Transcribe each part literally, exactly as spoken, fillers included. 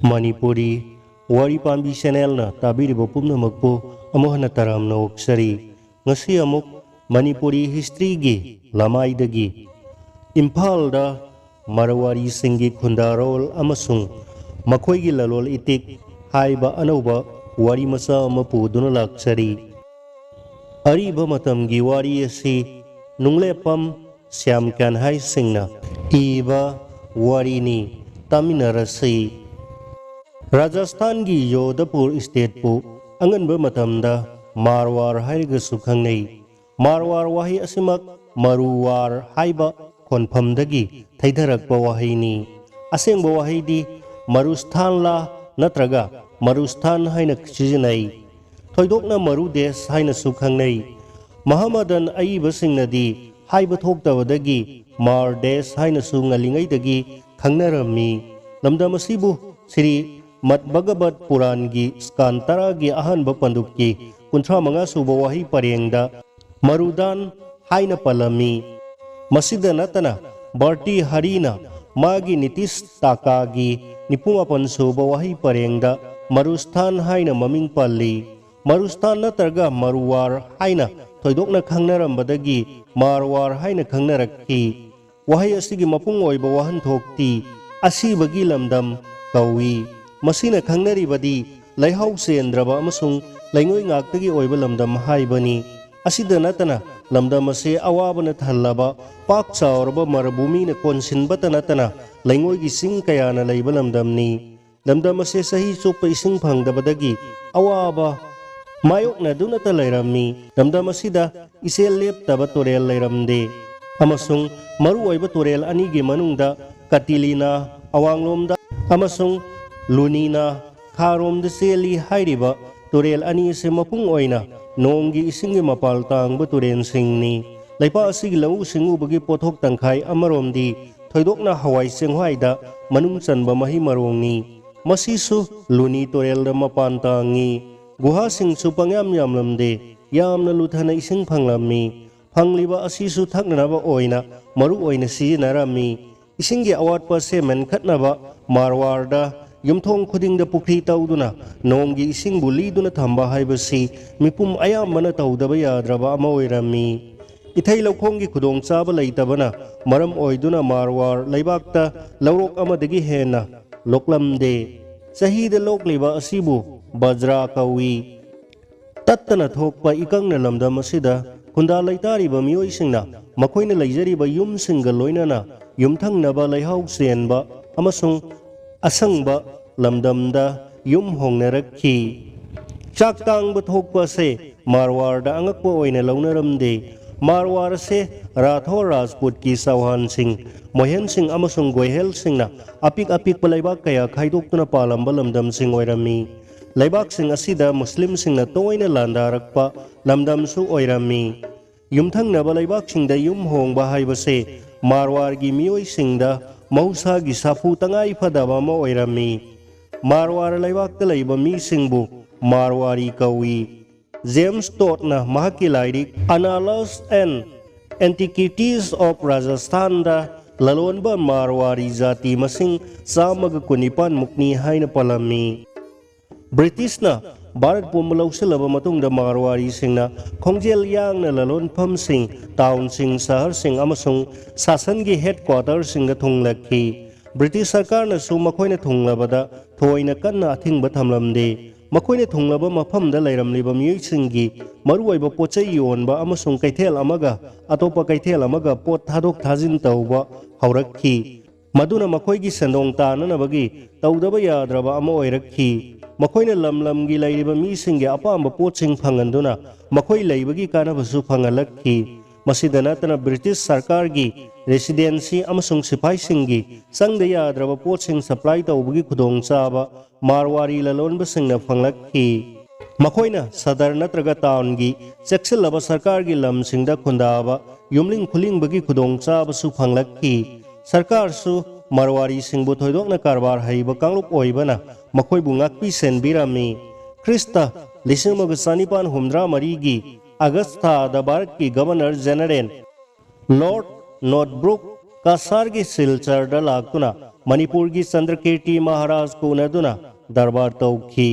ꯃꯅꯤꯄꯨꯔꯤ ꯋꯥꯔꯤ ꯄꯥꯝꯕꯤ ꯆꯦꯅꯦꯜꯅ ꯇꯥꯕꯤꯔꯤꯕ ꯄꯨꯝꯅꯃꯛꯄꯨ ꯑꯃꯨꯛ ꯍꯟꯅ ꯇꯔꯥꯝꯅ ꯑꯣꯛꯆꯔꯤ꯫ ꯉꯁꯤ ꯑꯃꯨꯛ ꯃꯅꯤꯄꯨꯔꯤ ꯍꯤꯁꯇ꯭ꯔꯤꯒꯤ ꯂꯃꯥꯏꯗꯒꯤ ꯏꯝꯐꯥꯜꯗ ꯃꯔꯋꯥꯔꯤꯁꯤꯡꯒꯤ ꯈꯨꯟꯗꯥꯔꯣꯜ ꯑꯃꯁꯨꯡ ꯃꯈꯣꯏꯒꯤ ꯂꯂꯣꯜ ꯏꯇꯤꯛ ꯍꯥꯏꯕ ꯑꯅꯧꯕ ꯋꯥꯔꯤ ꯃꯆꯥ ꯑꯃ ꯄꯨꯗꯨꯅ ꯂꯥꯛꯆꯔꯤ꯫ ꯑꯔꯤꯕ ꯃꯇꯝꯒꯤ ꯋꯥꯔꯤ ꯑꯁꯤ ꯅꯨꯡꯂꯦꯞꯄꯝ ꯁ꯭ꯌꯥꯝ ꯀ꯭ꯌꯥꯟꯍꯥꯏꯁꯤꯡꯅ ꯏꯕ ꯋꯥꯔꯤꯅꯤ꯫ ꯇꯥꯃꯤꯟꯅꯔꯁꯤ꯫ ꯔꯥꯖꯁꯊꯥꯟꯒꯤ ꯌꯣꯙꯄꯨꯔ ꯁ꯭ꯇꯦꯠꯄꯨ ꯑꯉꯟꯕ ꯃꯇꯝꯗ ꯃꯥꯔꯋꯥꯔ ꯍꯥꯏꯔꯒꯁꯨ ꯈꯪꯅꯩ꯫ ꯃꯥꯔꯋꯥꯔ ꯋꯥꯍꯩ ꯑꯁꯤꯃꯛ ꯃꯔꯨꯋꯥꯔ ꯍꯥꯏꯕ ꯈꯣꯟꯐꯝꯗꯒꯤ ꯊꯩꯊꯔꯛꯄ ꯋꯥꯍꯩꯅꯤ꯫ ꯑꯁꯦꯡꯕ ꯋꯥꯍꯩꯗꯤ ꯃꯔꯨꯁꯊꯥꯟꯂꯥ ꯅꯠꯇ꯭ꯔꯒ ꯃꯔꯨꯁꯊꯥꯟ ꯍꯥꯏꯅ ꯁꯤꯖꯤꯟꯅꯩ꯫ ꯊꯣꯏꯗꯣꯛꯅ ꯃꯔꯨ ꯗꯦꯁ ꯍꯥꯏꯅꯁꯨ ꯈꯪꯅꯩ꯫ ꯃꯍꯃꯗꯟ ꯑꯏꯕꯁꯤꯡꯅꯗꯤ ꯍꯥꯏꯕ ꯊꯣꯛꯇꯕꯗꯒꯤ ꯃꯥꯔ ꯗꯦꯁ ꯍꯥꯏꯅꯁꯨ ꯉꯜꯂꯤꯉꯩꯗꯒꯤ ꯈꯪꯅꯔꯝꯃꯤ꯫ ꯂꯝꯗꯝ ꯑꯁꯤꯕꯨ ꯁ꯭ꯔꯤ ꯃꯠ ꯚꯒꯕꯠ ꯄꯨꯔꯥꯟꯒꯤ ꯁ꯭ꯀꯥꯟ ꯇꯔꯥꯒꯤ ꯑꯍꯥꯟꯕ ꯄꯟꯗꯨꯞꯀꯤ ꯀꯨꯟꯊ꯭ꯔꯥ ꯃꯉꯥ ꯁꯨꯕ ꯋꯥꯍꯩ ꯄꯔꯦꯡꯗ ꯃꯔꯨꯗꯥꯟ ꯍꯥꯏꯅ ꯄꯜꯂꯝꯃꯤ꯫ ꯃꯁꯤꯗ ꯅꯠꯇꯅ ꯚꯥꯔꯇꯤ ꯍꯔꯤꯅ ꯃꯥꯒꯤ ꯅꯤꯇꯤꯁ ꯇꯥꯀꯥꯒꯤ ꯅꯤꯐꯨ ꯃꯥꯄꯟ ꯁꯨꯕ ꯋꯥꯍꯩ ꯄꯔꯦꯡꯗ ꯃꯔꯨꯁꯊꯥꯟ ꯍꯥꯏꯅ ꯃꯃꯤꯡ ꯄꯜꯂꯤ꯫ ꯃꯔꯨꯁꯊꯥꯟ ꯅꯠꯇ꯭ꯔꯒ ꯃꯔꯨꯋꯥꯔ ꯍꯥꯏꯅ ꯊꯣꯏꯗꯣꯛꯅ ꯈꯪꯅꯔꯝꯕꯗꯒꯤ ꯃꯥꯔꯋꯥꯔ ꯍꯥꯏꯅ ꯈꯪꯅꯔꯛꯈꯤ꯫ ꯋꯥꯍꯩ ꯑꯁꯤꯒꯤ ꯃꯄꯨꯡ ꯑꯣꯏꯕ ꯋꯥꯍꯟꯊꯣꯛꯇꯤ ꯑꯁꯤꯕꯒꯤ ꯂꯝꯗꯝ ꯀꯧꯏ꯫ ꯃꯁꯤꯅ ꯈꯪꯅꯔꯤꯕꯗꯤ ꯂꯩꯍꯥꯎ ꯆꯦꯟꯗ꯭ꯔꯕ ꯑꯃꯁꯨꯡ ꯂꯩꯉꯣꯏ ꯉꯥꯛꯇꯒꯤ ꯑꯣꯏꯕ ꯂꯝꯗꯝ ꯍꯥꯏꯕꯅꯤ꯫ ꯑꯁꯤꯗ ꯅꯠꯇꯅ ꯂꯝꯗꯝ ꯑꯁꯤ ꯑꯋꯥꯕꯅ ꯊꯜꯂꯕ, ꯄꯥꯛ ꯆꯥꯎꯔꯕ ꯃꯔꯚꯨꯃꯤꯅ ꯀꯣꯟꯁꯤꯟꯕꯇ ꯅꯠꯇꯅ ꯂꯩꯉꯣꯏꯒꯤ ꯆꯤꯡ ꯀꯌꯥꯅ ꯂꯩꯕ ꯂꯝꯗꯝꯅꯤ꯫ ꯂꯝꯗꯝ ꯑꯁꯤ ꯆꯍꯤ ꯆꯨꯞꯄ ꯏꯁꯤꯡ ꯐꯪꯗꯕꯗꯒꯤ ꯑꯋꯥꯕ ꯃꯥꯌꯣꯛꯅꯗꯨꯅꯇ ꯂꯩꯔꯝꯃꯤ꯫ ꯂꯝꯗꯝ ꯑꯁꯤꯗ ꯏꯆꯦꯜ ꯂꯦꯞꯇꯕ ꯇꯨꯔꯦꯜ ꯂꯩꯔꯝꯗꯦ, ꯑꯃꯁꯨꯡ ꯃꯔꯨꯑꯣꯏꯕ ꯇꯨꯔꯦꯜ ꯑꯅꯤꯒꯤ ꯃꯅꯨꯡꯗ ꯀꯇꯤꯂꯤꯅꯥ ꯑꯋꯥꯡꯂꯣꯝꯗ ꯑꯃꯁꯨꯡ ꯂꯨꯅꯤꯅꯥ ꯈꯥꯔꯣꯝꯗ ꯆꯦꯜꯂꯤ ꯍꯥꯏꯔꯤꯕ ꯇꯨꯔꯦꯜ ꯑꯅꯤ ꯑꯁꯤ ꯃꯄꯨꯡ ꯑꯣꯏꯅ ꯅꯣꯡꯒꯤ ꯏꯁꯤꯡꯒꯤ ꯃꯄꯥꯜ ꯇꯥꯡꯕ ꯇꯨꯔꯦꯜꯁꯤꯡꯅꯤ꯫ ꯂꯩꯄꯥꯛ ꯑꯁꯤꯒꯤ ꯂꯧꯎ ꯁꯤꯡꯎꯕꯒꯤ ꯄꯣꯠꯊꯣꯛ ꯇꯪꯈꯥꯏ ꯑꯃꯔꯣꯝꯗꯤ ꯊꯣꯏꯗꯣꯛꯅ ꯍꯋꯥꯏ ꯆꯦꯡꯋꯥꯏꯗ ꯃꯅꯨꯡ ꯆꯟꯕ ꯃꯍꯩ ꯃꯔꯣꯡꯅꯤ꯫ ꯃꯁꯤꯁꯨ ꯂꯨꯅꯤ ꯇꯨꯔꯦꯜꯗ ꯃꯄꯥꯟ ꯇꯥꯡꯉꯤ꯫ ꯒꯨꯍꯥꯁꯤꯡꯁꯨ ꯄꯪꯌꯥꯝ ꯌꯥꯝꯂꯝꯗꯦ, ꯌꯥꯝꯅ ꯂꯨꯊꯅ ꯏꯁꯤꯡ ꯐꯪꯂꯝꯃꯤ꯫ ꯐꯪꯂꯤꯕ ꯑꯁꯤꯁꯨ ꯊꯛꯅꯅꯕ ꯑꯣꯏꯅ ꯃꯔꯨ ꯑꯣꯏꯅ ꯁꯤꯖꯤꯟꯅꯔꯝꯃꯤ꯫ ꯏꯁꯤꯡꯒꯤ ꯑꯋꯥꯠꯄ ꯑꯁꯦ ꯃꯦꯟꯈꯠꯅꯕ ꯃꯥꯔꯋꯥꯔꯗ ꯌꯨꯝꯊꯣꯡ ꯈꯨꯗꯤꯡꯗ ꯄꯨꯈ꯭ꯔꯤ ꯇꯧꯗꯨꯅ ꯅꯣꯡꯒꯤ ꯏꯁꯤꯡꯕꯨ ꯂꯤꯗꯨꯅ ꯊꯝꯕ ꯍꯥꯏꯕꯁꯤ ꯃꯤꯄꯨꯝ ꯑꯌꯥꯝꯕꯅ ꯇꯧꯗꯕ ꯌꯥꯗ꯭ꯔꯕ ꯑꯃ ꯑꯣꯏꯔꯝꯃꯤ꯫ ꯏꯊꯩ ꯂꯧꯈꯣꯡꯒꯤ ꯈꯨꯗꯣꯡꯆꯥꯕ ꯂꯩꯇꯕꯅ ꯃꯔꯝ ꯑꯣꯏꯗꯨꯅ ꯃꯥꯔꯋꯥꯔ ꯂꯩꯕꯥꯛꯇ ꯂꯧꯔꯣꯛ ꯑꯃꯗꯒꯤ ꯍꯦꯟꯅ ꯂꯣꯛꯂꯝꯗꯦ꯫ ꯆꯍꯤꯗ ꯂꯣꯛꯂꯤꯕ ꯑꯁꯤꯕꯨ ꯕꯖ꯭ꯔꯥ ꯀꯧꯏ꯫ ꯇꯠꯇꯅ ꯊꯣꯛꯄ ꯏꯀꯪꯅ ꯂꯝꯗꯝ ꯑꯁꯤꯗ ꯈꯨꯟꯗꯥ ꯂꯩꯇꯥꯔꯤꯕ ꯃꯤꯑꯣꯏꯁꯤꯡꯅ ꯃꯈꯣꯏꯅ ꯂꯩꯖꯔꯤꯕ ꯌꯨꯝꯁꯤꯡꯒ ꯂꯣꯏꯅꯅ ꯌꯨꯝꯊꯪꯅꯕ ꯂꯩꯍꯥꯎ ꯆꯦꯟꯕ ꯑꯃꯁꯨꯡ ꯑꯁꯪꯕ ꯂꯝꯗꯝꯗ ꯌꯨꯝ ꯍꯣꯡꯅꯔꯛꯈꯤ꯫ ꯆꯥꯛ ꯇꯥꯡꯕ ꯊꯣꯛꯄ ꯑꯁꯦ ꯃꯥꯔꯋꯥꯔꯗ ꯑꯉꯛꯄ ꯑꯣꯏꯅ ꯂꯧꯅꯔꯝꯗꯦ꯫ ꯃꯥꯔꯋꯥꯔ ꯑꯁꯦ ꯔꯥꯊꯣꯔ ꯔꯥꯖꯄꯨꯠꯀꯤ ꯆꯧꯍꯥꯟꯁꯤꯡ, ꯃꯣꯍꯦꯟꯁꯤꯡ ꯑꯃꯁꯨꯡ ꯒꯣꯏꯍꯦꯜꯁꯤꯡꯅ ꯑꯄꯤꯛ ꯑꯄꯤꯛꯄ ꯂꯩꯕꯥꯛ ꯀꯌꯥ ꯈꯥꯏꯗꯣꯛꯇꯨꯅ ꯄꯥꯜꯂꯝꯕ ꯂꯝꯗꯝꯁꯤꯡ ꯑꯣꯏꯔꯝꯃꯤ꯫ ꯂꯩꯕꯥꯛꯁꯤꯡ ꯑꯁꯤꯗ ꯃꯨꯁꯂꯤꯝꯁꯤꯡꯅ ꯇꯣꯏꯅ ꯂꯥꯟꯗꯥꯔꯛꯄ ꯂꯝꯗꯝꯁꯨ ꯑꯣꯏꯔꯝꯃꯤ꯫ ꯌꯨꯝꯊꯪꯅꯕ ꯂꯩꯕꯥꯛꯁꯤꯡꯗ ꯌꯨꯝ ꯍꯣꯡꯕ ꯍꯥꯏꯕꯁꯦ ꯃꯥꯔꯋꯥꯔꯒꯤ ꯃꯤꯑꯣꯏꯁꯤꯡꯗ ꯃꯍꯧꯁꯥꯒꯤ ꯁꯥꯐꯨ ꯇꯉꯥꯏ ꯐꯗꯕ ꯑꯃ ꯑꯣꯏꯔꯝꯃꯤ꯫ ꯃꯥꯔꯋꯥꯔ ꯂꯩꯕꯥꯛꯇ ꯂꯩꯕ ꯃꯤꯁꯤꯡꯕꯨ ꯃꯥꯔꯋꯥꯔꯤ ꯀꯧꯏ꯫ ꯖꯦꯝꯁ ꯇꯣꯠꯅ ꯃꯍꯥꯛꯀꯤ ꯂꯥꯏꯔꯤꯛ Annals and Antiquities of Rajasthanꯗ ꯂꯂꯣꯟꯕ ꯃꯥꯔꯋꯥꯔꯤ ꯖꯥꯇꯤ ꯃꯁꯤꯡ ꯆꯥꯝꯃꯒ ꯀꯨꯟꯅꯤꯄꯥꯟ ꯃꯨꯛꯅꯤ ꯍꯥꯏꯅ ꯄꯜꯂꯝꯃꯤ꯫ ꯕ꯭ꯔꯤꯇꯤꯁꯅ ꯚꯥꯔꯠ ꯄꯨꯝꯕ ꯂꯧꯁꯤꯜꯂꯕ ꯃꯇꯨꯡꯗ ꯃꯥꯔꯋꯥꯔꯤꯁꯤꯡꯅ ꯈꯣꯡꯖꯦꯜ ꯌꯥꯡꯅ ꯂꯂꯣꯟꯐꯝꯁꯤꯡ, ꯇꯥꯎꯟꯁꯤꯡ, ꯁꯍꯔꯁꯤꯡ ꯑꯃꯁꯨꯡ ꯁꯥꯁꯟꯒꯤ ꯍꯦꯗꯀ꯭ꯋꯥꯇꯔꯁꯤꯡꯗ ꯊꯨꯡꯂꯛꯈꯤ꯫ ꯕ꯭ꯔꯤꯇꯤꯁ ꯁꯔꯀꯥꯔꯅꯁꯨ ꯃꯈꯣꯏꯅ ꯊꯨꯡꯂꯕꯗ ꯊꯣꯏꯅ ꯀꯟꯅ ꯑꯊꯤꯡꯕ ꯊꯝꯂꯝꯗꯦ꯫ ꯃꯈꯣꯏꯅ ꯊꯨꯡꯂꯕ ꯃꯐꯝꯗ ꯂꯩꯔꯝꯂꯤꯕ ꯃꯤꯑꯣꯏꯁꯤꯡꯒꯤ ꯃꯔꯨꯑꯣꯏꯕ ꯄꯣꯠ ꯆꯩ ꯌꯣꯟꯕ ꯑꯃꯁꯨꯡ ꯀꯩꯊꯦꯜ ꯑꯃꯒ ꯑꯇꯣꯞꯄ ꯀꯩꯊꯦꯜ ꯑꯃꯒ ꯄꯣꯠ ꯊꯥꯗꯣꯛ ꯊꯥꯖꯤꯟ ꯇꯧꯕ ꯍꯧꯔꯛꯈꯤ꯫ ꯃꯗꯨꯅ ꯃꯈꯣꯏꯒꯤ ꯁꯦꯟꯗꯣꯡ ꯇꯥꯅꯅꯕꯒꯤ ꯇꯧꯗꯕ ꯌꯥꯗ꯭ꯔꯕ ꯑꯃ ꯑꯣꯏꯔꯛꯈꯤ꯫ ꯃꯈꯣꯏꯅ ꯂꯝ ꯂꯝꯒꯤ ꯂꯩꯔꯤꯕ ꯃꯤꯁꯤꯡꯒꯤ ꯑꯄꯥꯝꯕ ꯄꯣꯠꯁꯤꯡ ꯐꯪꯍꯟꯗꯨꯅ ꯃꯈꯣꯏ ꯂꯩꯕꯒꯤ ꯀꯥꯟꯅꯕꯁꯨ ꯐꯪꯍꯜꯂꯛꯈꯤ꯫ ꯃꯁꯤꯗ ꯅꯠꯇꯅ ꯕ꯭ꯔꯤꯇꯤꯁ ꯁꯔꯀꯥꯔꯒꯤ ꯔꯦꯁꯤꯗꯦꯟꯁꯤ ꯑꯃꯁꯨꯡ ꯁꯤꯐꯥꯏꯁꯤꯡꯒꯤ ꯆꯪꯗ ꯌꯥꯗ꯭ꯔꯕ ꯄꯣꯠꯁꯤꯡ ꯁꯄ꯭ꯂꯥꯏ ꯇꯧꯕꯒꯤ ꯈꯨꯗꯣꯡꯆꯥꯕ ꯃꯥꯔꯋꯥꯔꯤ ꯂꯂꯣꯟꯕꯁꯤꯡꯅ ꯐꯪꯂꯛꯈꯤ꯫ ꯃꯈꯣꯏꯅ ꯁꯗꯔ ꯅꯠꯇ꯭ꯔꯒ ꯇꯥꯎꯟꯒꯤ ꯆꯦꯛꯁꯤꯜꯂꯕ ꯁꯔꯀꯥꯔꯒꯤ ꯂꯝꯁꯤꯡꯗ ꯈꯨꯟꯗꯥꯕ ꯌꯨꯝꯂꯤꯡ ꯈꯨꯂꯤꯡꯕꯒꯤ ꯈꯨꯗꯣꯡꯆꯥꯕꯁꯨ ꯐꯪꯂꯛꯈꯤ꯫ ꯁꯔꯀꯥꯔꯁꯨ ꯃꯥꯔꯋꯥꯔꯤꯁꯤꯡꯕꯨ ꯊꯣꯏꯗꯣꯛꯅ ꯀꯔꯕꯥꯔ ꯍꯩꯕ ꯀꯥꯡꯂꯨꯞ ꯑꯣꯏꯕꯅ ꯃꯈꯣꯏꯕꯨ ꯉꯥꯛꯄꯤ ꯁꯦꯟꯕꯤꯔꯝꯃꯤ꯫ ꯈ꯭ꯔꯤꯁꯇ ꯂꯤꯁꯤꯡ ꯑꯃꯒ ꯆꯅꯤꯄꯥꯟ ꯍꯨꯝꯗ꯭ꯔꯥ ꯃꯔꯤꯒꯤ ꯑꯥꯒꯁ ꯊꯥꯗ ꯚꯥꯔꯠꯀꯤ ꯒꯚꯔꯅꯔ ꯖꯦꯅꯔꯦꯜ ꯂꯣꯔꯗ ꯅꯣꯠꯕ꯭ꯔꯨꯛ ꯀꯁꯥꯔꯒꯤ ꯁꯤꯜꯆꯔꯗ ꯂꯥꯛꯇꯨꯅ ꯃꯅꯤꯄꯨꯔꯒꯤ ꯆꯟꯗ꯭ꯔꯀꯤꯔꯇꯤ ꯃꯍꯥꯔꯥꯖ ꯎꯅꯗꯨꯅ ꯗꯔꯕꯥꯔ ꯇꯧꯈꯤ꯫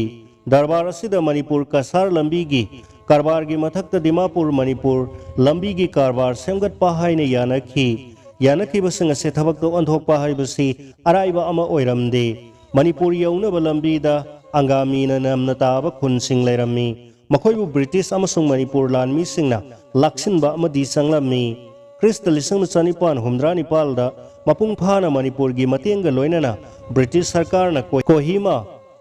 ꯗꯔꯕꯥꯔ ꯑꯁꯤꯗ ꯃꯅꯤꯄꯨꯔ ꯀꯁꯥꯔ ꯂꯝꯕꯤꯒꯤ ꯀꯔꯕꯥꯔꯒꯤ ꯃꯊꯛꯇ ꯗꯤꯃꯥꯄꯨꯔ ꯃꯅꯤꯄꯨꯔ ꯂꯝꯕꯤꯒꯤ ꯀꯔꯕꯥꯔ ꯁꯦꯝꯒꯠꯄ ꯍꯥꯏꯅ ꯌꯥꯅꯈꯤ꯫ ꯌꯥꯅꯈꯤꯕꯁꯤꯡ ꯑꯁꯤ ꯊꯕꯛꯇ ꯑꯣꯟꯊꯣꯛꯄ ꯍꯥꯏꯕꯁꯤ ꯑꯔꯥꯏꯕ ꯑꯃ ꯑꯣꯏꯔꯝꯗꯦ꯫ ꯃꯅꯤꯄꯨꯔ ꯌꯧꯅꯕ ꯂꯝꯕꯤꯗ ꯑꯪꯒꯥꯃꯤꯅ ꯅꯝꯅ ꯇꯥꯕ ꯈꯨꯟꯁꯤꯡ ꯂꯩꯔꯝꯃꯤ꯫ ꯃꯈꯣꯏꯕꯨ ꯕ꯭ꯔꯤꯇꯤꯁ ꯑꯃꯁꯨꯡ ꯃꯅꯤꯄꯨꯔ ꯂꯥꯟꯃꯤꯁꯤꯡꯅ ꯂꯥꯛꯁꯤꯟꯕ ꯑꯃꯗꯤ ꯆꯪꯂꯝꯃꯤ꯫ ꯈ꯭ꯔꯤꯁꯇ ꯂꯤꯁꯤꯡ ꯑꯃ ꯆꯅꯤꯄꯥꯟ ꯍꯨꯝꯗ꯭ꯔꯥ ꯅꯤꯄꯥꯜꯗ ꯃꯄꯨꯡ ꯐꯥꯅ ꯃꯅꯤꯄꯨꯔꯒꯤ ꯃꯇꯦꯡꯒ ꯂꯣꯏꯅꯅ ꯕ꯭ꯔꯤꯇꯤꯁ ꯁꯔꯀꯥꯔꯅ ꯀꯣ-, ꯀꯣꯍꯤꯃꯥ,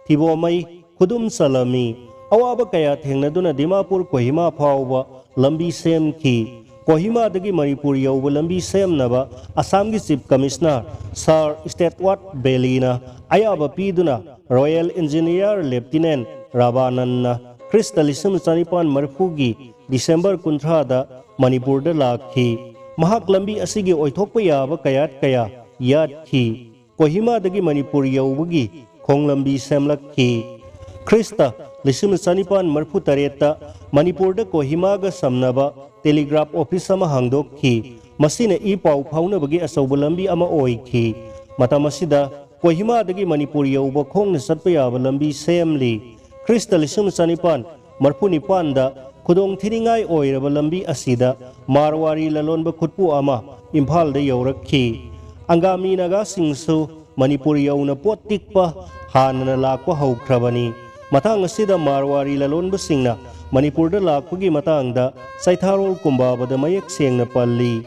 ꯊꯤꯕꯣꯃꯩ, ꯈꯨꯗꯨꯝ ꯆꯜꯂꯝꯃꯤ꯫ ꯑꯋꯥꯕ ꯀꯌꯥ ꯊꯦꯡꯅꯗꯨꯅ ꯗꯤꯃꯥꯄꯨꯔ ꯀꯣꯍꯤꯃꯥ ꯐꯥꯎꯕ ꯂꯝꯕꯤ ꯁꯦꯝꯈꯤ꯫ ꯀꯣꯍꯤꯃꯥꯗꯒꯤ ꯃꯅꯤꯄꯨꯔ ꯌꯧꯕ ꯂꯝꯕꯤ ꯁꯦꯝꯅꯕ ꯑꯁꯥꯝꯒꯤ ꯆꯤꯐ ꯀꯃꯤꯁꯅꯔ ꯁꯥꯔ ꯁ꯭ꯇꯦꯠꯋꯥꯔꯠ ꯕꯦꯂꯤꯅ ꯑꯌꯥꯕ ꯄꯤꯗꯨꯅ ꯔꯣꯌꯦꯜ ꯏꯟꯖꯤꯅꯤꯌꯔ ꯂꯦꯐꯇꯤꯅꯦꯟ ꯔꯥꯕꯥꯅꯟꯅ ꯈ꯭ꯔꯤꯁꯇ ꯂꯤꯁꯤꯡ ꯑꯃ ꯆꯅꯤꯄꯥꯟ ꯃꯔꯤꯐꯨꯒꯤ ꯗꯤꯁꯦꯝꯕꯔ ꯀꯨꯟꯊ꯭ꯔꯥꯗ ꯃꯅꯤꯄꯨꯔꯗ ꯂꯥꯛꯈꯤ꯫ ꯃꯍꯥꯛ ꯂꯝꯕꯤ ꯑꯁꯤꯒꯤ ꯑꯣꯏꯊꯣꯛꯄ ꯌꯥꯕ ꯀꯌꯥꯠ ꯀꯌꯥ ꯌꯥꯠꯈꯤ꯫ ꯀꯣꯍꯤꯃꯥꯗꯒꯤ ꯃꯅꯤꯄꯨꯔ ꯌꯧꯕꯒꯤ ꯈꯣꯡꯂꯝꯕꯤ ꯁꯦꯝꯂꯛꯈꯤ꯫ ꯈ꯭ꯔꯤꯁꯇ ꯂꯤꯁꯤꯡ ꯑꯃ ꯆꯅꯤꯄꯥꯟ ꯃꯔꯤꯐꯨ ꯇꯔꯦꯠꯇ ꯃꯅꯤꯄꯨꯔꯗ ꯀꯣꯍꯤꯃꯥꯒ ꯁꯝꯅꯕ ꯇꯦꯂꯤꯒ꯭ꯔꯥꯐ ꯑꯣꯐꯤꯁ ꯑꯃ ꯍꯥꯡꯗꯣꯛꯈꯤ꯫ ꯃꯁꯤꯅ ꯏ ꯄꯥꯎ ꯐꯥꯎꯅꯕꯒꯤ ꯑꯆꯧꯕ ꯂꯝꯕꯤ ꯑꯃ ꯑꯣꯏꯈꯤ꯫ ꯃꯇꯝ ꯑꯁꯤꯗ ꯀꯣꯍꯤꯃꯥꯗꯒꯤ ꯃꯅꯤꯄꯨꯔ ꯌꯧꯕ ꯈꯣꯡꯅ ꯆꯠꯄ ꯌꯥꯕ ꯂꯝꯕꯤ ꯁꯦꯝꯂꯤ꯫ ꯈ꯭ꯔꯤꯁꯇ ꯂꯤꯁꯤꯡ ꯑꯃ ꯆꯅꯤꯄꯥꯟ ꯃꯔꯤꯐꯨ ꯅꯤꯄꯥꯟꯗ ꯈꯨꯗꯣꯡ ꯊꯤꯅꯤꯡꯉꯥꯏ ꯑꯣꯏꯔꯕ ꯂꯝꯕꯤ ꯑꯁꯤꯗ ꯃꯥꯔꯋꯥꯔꯤ ꯂꯂꯣꯟꯕ ꯈꯨꯠꯄꯨ ꯑꯃ ꯏꯝꯐꯥꯜꯗ ꯌꯧꯔꯛꯈꯤ꯫ ꯑꯪꯒꯥꯃꯤ ꯅꯥꯒꯥꯁꯤꯡꯁꯨ ꯃꯅꯤꯄꯨꯔ ꯌꯧꯅ ꯄꯣꯠ ꯇꯤꯛꯄ ꯍꯥꯟꯅꯅ ꯂꯥꯛꯄ ꯍꯧꯈ꯭ꯔꯕꯅꯤ꯫ ꯃꯇꯥꯡ ꯑꯁꯤꯗ ꯃꯥꯔꯋꯥꯔꯤ ꯂꯂꯣꯟꯕꯁꯤꯡꯅ ꯃꯅꯤꯄꯨꯔꯗ ꯂꯥꯛꯄꯒꯤ ꯃꯇꯥꯡꯗ ꯆꯩꯊꯥꯔꯣꯜ ꯀꯨꯝꯕꯥꯕꯗ ꯃꯌꯦꯛ ꯁꯦꯡꯅ ꯄꯜꯂꯤ꯫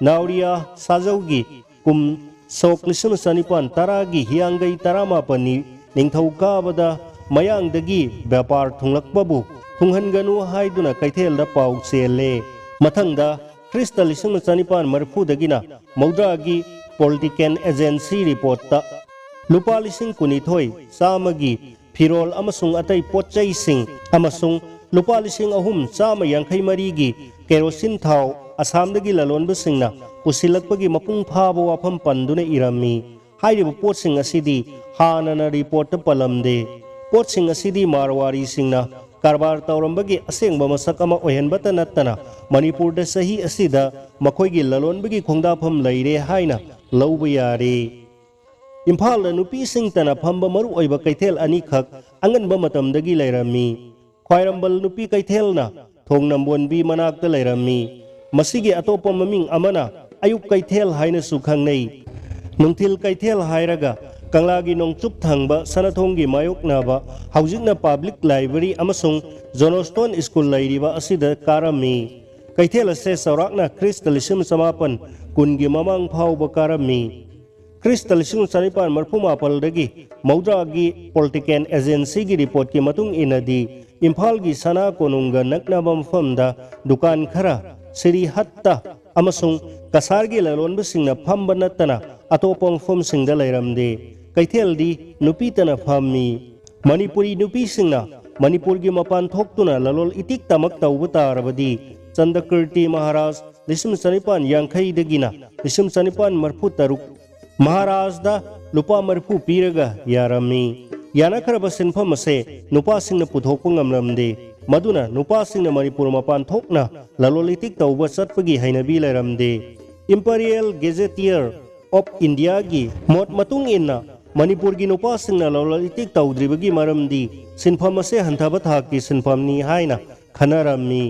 ꯅꯥꯎꯔꯤꯌꯥ ꯁꯥꯖꯧꯒꯤ ꯀꯨꯝ ꯁꯣꯛ ꯂꯤꯁꯤꯡ ꯑꯃ ꯆꯅꯤꯄꯥꯟ ꯇꯔꯥꯒꯤ ꯍꯤꯌꯥꯡꯒꯩ ꯇꯔꯥꯃꯥꯄꯟꯅꯤ ꯅꯤꯡꯊꯧꯀꯥꯕꯗ ꯃꯌꯥꯡꯗꯒꯤ ꯕ꯭ꯌꯥꯄꯥꯔ ꯊꯨꯡꯂꯛꯄꯕꯨ ꯊꯨꯡꯍꯟꯒꯅꯨ ꯍꯥꯏꯗꯨꯅ ꯀꯩꯊꯦꯜꯗ ꯄꯥꯎ ꯆꯦꯜꯂꯦ꯫ ꯃꯊꯪꯗ ꯈ꯭ꯔꯤꯁꯇ ꯂꯤꯁꯤꯡ ꯑꯃ ꯆꯅꯤꯄꯥꯟ ꯃꯔꯤꯐꯨꯗꯒꯤꯅ ꯃꯧꯗ꯭ꯔꯥꯒꯤ ꯄꯣꯂꯤꯇꯤꯀꯦꯜ ꯑꯦꯖꯦꯟꯁꯤ ꯔꯤꯄꯣꯔꯠꯇ ꯂꯨꯄꯥ ꯂꯤꯁꯤꯡ ꯀꯨꯟꯅꯤꯊꯣꯏ ꯆꯥꯝꯃꯒꯤ ꯐꯤꯔꯣꯜ ꯑꯃꯁꯨꯡ ꯑꯇꯩ ꯄꯣꯠ ꯆꯩꯁꯤꯡ ꯑꯃꯁꯨꯡ ꯂꯨꯄꯥ ꯂꯤꯁꯤꯡ ꯑꯍꯨꯝ ꯆꯥꯝꯃ ꯌꯥꯡꯈꯩ ꯃꯔꯤꯒꯤ ꯀꯦꯔꯣꯁꯤꯟ ꯊꯥꯎ ꯑꯁꯥꯝꯗꯒꯤ ꯂꯂꯣꯟꯕꯁꯤꯡꯅ ꯄꯨꯁꯤꯜꯂꯛꯄꯒꯤ ꯃꯄꯨꯡ ꯐꯥꯕ ꯋꯥꯐꯝ ꯄꯟꯗꯨꯅ ꯏꯔꯝꯃꯤ꯫ ꯍꯥꯏꯔꯤꯕ ꯄꯣꯠꯁꯤꯡ ꯑꯁꯤꯗꯤ ꯍꯥꯟꯅꯅ ꯔꯤꯄꯣꯔꯠꯇ ꯄꯜꯂꯝꯗꯦ꯫ ꯄꯣꯠꯁꯤꯡ ꯑꯁꯤꯗꯤ ꯃꯥꯔꯋꯥꯔꯤꯁꯤꯡꯅ ꯀꯔꯕꯥꯔ ꯇꯧꯔꯝꯕꯒꯤ ꯑꯁꯦꯡꯕ ꯃꯁꯛ ꯑꯃ ꯑꯣꯏꯍꯟꯕꯇ ꯅꯠꯇꯅ ꯃꯅꯤꯄꯨꯔꯗ ꯆꯍꯤ ꯑꯁꯤꯗ ꯃꯈꯣꯏꯒꯤ ꯂꯂꯣꯟꯕꯒꯤ ꯈꯣꯡꯗꯥꯐꯝ ꯂꯩꯔꯦ ꯍꯥꯏꯅ ꯂꯧꯕ ꯌꯥꯔꯦ꯫ ꯏꯝꯐꯥꯜꯗ ꯅꯨꯄꯤꯁꯤꯡꯇꯅ ꯐꯝꯕ ꯃꯔꯨꯑꯣꯏꯕ ꯀꯩꯊꯦꯜ ꯑꯅꯤꯈꯛ ꯑꯉꯟꯕ ꯃꯇꯝꯗꯒꯤ ꯂꯩꯔꯝꯃꯤ꯫ ꯈ꯭ꯋꯥꯏꯔꯝꯕꯟ ꯅꯨꯄꯤ ꯀꯩꯊꯦꯜꯅ ꯊꯣꯡ ꯅꯝꯕꯣꯟꯕꯤ ꯃꯅꯥꯛꯇ ꯂꯩꯔꯝꯃꯤ꯫ ꯃꯁꯤꯒꯤ ꯑꯇꯣꯞꯄ ꯃꯃꯤꯡ ꯑꯃꯅ ꯑꯌꯨꯛ ꯀꯩꯊꯦꯜ ꯍꯥꯏꯅꯁꯨ ꯈꯪꯅꯩ꯫ ꯅꯨꯡꯊꯤꯜ ꯀꯩꯊꯦꯜ ꯍꯥꯏꯔꯒ ꯀꯪꯂꯥꯒꯤ ꯅꯣꯡꯆꯨꯞ ꯊꯪꯕ ꯁꯅꯥꯊꯣꯡꯒꯤ ꯃꯥꯌꯣꯛꯅꯕ ꯍꯧꯖꯤꯛꯅ ꯄꯕ꯭ꯂꯤꯛ ꯂꯥꯏꯕ꯭ꯔꯦꯔꯤ ꯑꯃꯁꯨꯡ ꯖꯣꯅꯣꯁꯇꯣꯟ ꯁ꯭ꯀꯨꯜ ꯂꯩꯔꯤꯕ ꯑꯁꯤꯗ ꯀꯥꯔꯝꯃꯤ꯫ ꯀꯩꯊꯦꯜ ꯑꯁꯦ ꯆꯥꯎꯔꯥꯛꯅ ꯈ꯭ꯔꯤꯁꯇ ꯂꯤꯁꯤꯡ ꯆꯃꯥꯄꯟ ꯀꯨꯟꯒꯤ ꯃꯃꯥꯡ ꯐꯥꯎꯕ ꯀꯥꯔꯝꯃꯤ꯫ ꯈ꯭ꯔꯤꯁꯇ ꯂꯤꯁꯤꯡ ꯆꯅꯤꯄꯥꯟ ꯃꯔꯤꯐꯨ ꯃꯥꯄꯜꯗꯒꯤ ꯃꯧꯗ꯭ꯔꯥꯒꯤ ꯄꯣꯂꯤꯇꯤꯀꯦꯜ ꯑꯦꯖꯦꯟꯁꯤꯒꯤ ꯔꯤꯄꯣꯔꯠꯀꯤ ꯃꯇꯨꯡ ꯏꯟꯅꯗꯤ, ꯏꯝꯐꯥꯜꯒꯤ ꯁꯅꯥ ꯀꯣꯅꯨꯡꯒ ꯅꯛꯅꯕ ꯃꯐꯝꯗ ꯗꯨꯀꯥꯟ ꯈꯔ, ꯁ꯭ꯔꯤ ꯍꯠꯇ ꯑꯃꯁꯨꯡ ꯀꯁꯥꯔꯒꯤ ꯂꯂꯣꯟꯕꯁꯤꯡꯅ ꯐꯝꯕ ꯅꯠꯇꯅ ꯑꯇꯣꯞꯄ ꯃꯐꯝꯁꯤꯡꯗ ꯂꯩꯔꯝꯗꯦ꯫ ꯀꯩꯊꯦꯜꯗꯤ ꯅꯨꯄꯤꯇꯅ ꯐꯝꯃꯤ꯫ ꯃꯅꯤꯄꯨꯔꯤ ꯅꯨꯄꯤꯁꯤꯡꯅ ꯃꯅꯤꯄꯨꯔꯒꯤ ꯃꯄꯥꯟ ꯊꯣꯛꯇꯨꯅ ꯂꯂꯣꯜ ꯏꯇꯤꯛ ꯇꯃꯛ ꯇꯧꯕ ꯇꯥꯔꯕꯗꯤ, ꯆꯟꯗꯀꯤꯔꯇꯤ ꯃꯍꯥꯔꯥꯖ ꯂꯤꯁꯤꯡ ꯆꯅꯤꯄꯥꯟ ꯌꯥꯡꯈꯩꯗꯒꯤꯅ ꯂꯤꯁꯤꯡ ꯆꯅꯤꯄꯥꯟ ꯃꯔꯤꯐꯨ ꯇꯔꯨꯛ, ꯃꯍꯥꯔꯥꯖꯗ ꯂꯨꯄꯥ ꯃꯔꯤꯐꯨ ꯄꯤꯔꯒ ꯌꯥꯔꯝꯃꯤ꯫ ꯌꯥꯅꯈ꯭ꯔꯕ ꯁꯦꯟꯐꯝ ꯑꯁꯦ ꯅꯨꯄꯥꯁꯤꯡꯅ ꯄꯨꯊꯣꯛꯄ ꯉꯝꯂꯝꯗꯦ꯫ ꯃꯗꯨꯅ ꯅꯨꯄꯥꯁꯤꯡꯅ ꯃꯅꯤꯄꯨꯔ ꯃꯄꯥꯟ ꯊꯣꯛꯅ ꯂꯂꯣꯜ ꯏꯇꯤꯛ ꯇꯧꯕ ꯆꯠꯄꯒꯤ ꯍꯩꯅꯕꯤ ꯂꯩꯔꯝꯗꯦ꯫ ꯏꯝꯄꯔꯤꯌꯦꯜ ꯒꯦꯖꯦꯇꯤꯌꯔ ꯑꯣꯐ ꯏꯟꯗꯤꯌꯥꯒꯤ ꯃꯣꯠ ꯃꯇꯨꯡ ꯏꯟꯅ, ꯃꯅꯤꯄꯨꯔꯒꯤ ꯅꯨꯄꯥꯁꯤꯡꯅ ꯂꯂꯣꯜ ꯏꯇꯤꯛ ꯇꯧꯗ꯭ꯔꯤꯕꯒꯤ ꯃꯔꯝꯗꯤ ꯁꯤꯟꯐꯝ ꯑꯁꯦ ꯍꯟꯊꯕ ꯊꯥꯛꯀꯤ ꯁꯤꯟꯐꯝꯅꯤ ꯍꯥꯏꯅ ꯈꯟꯅꯔꯝꯃꯤ꯫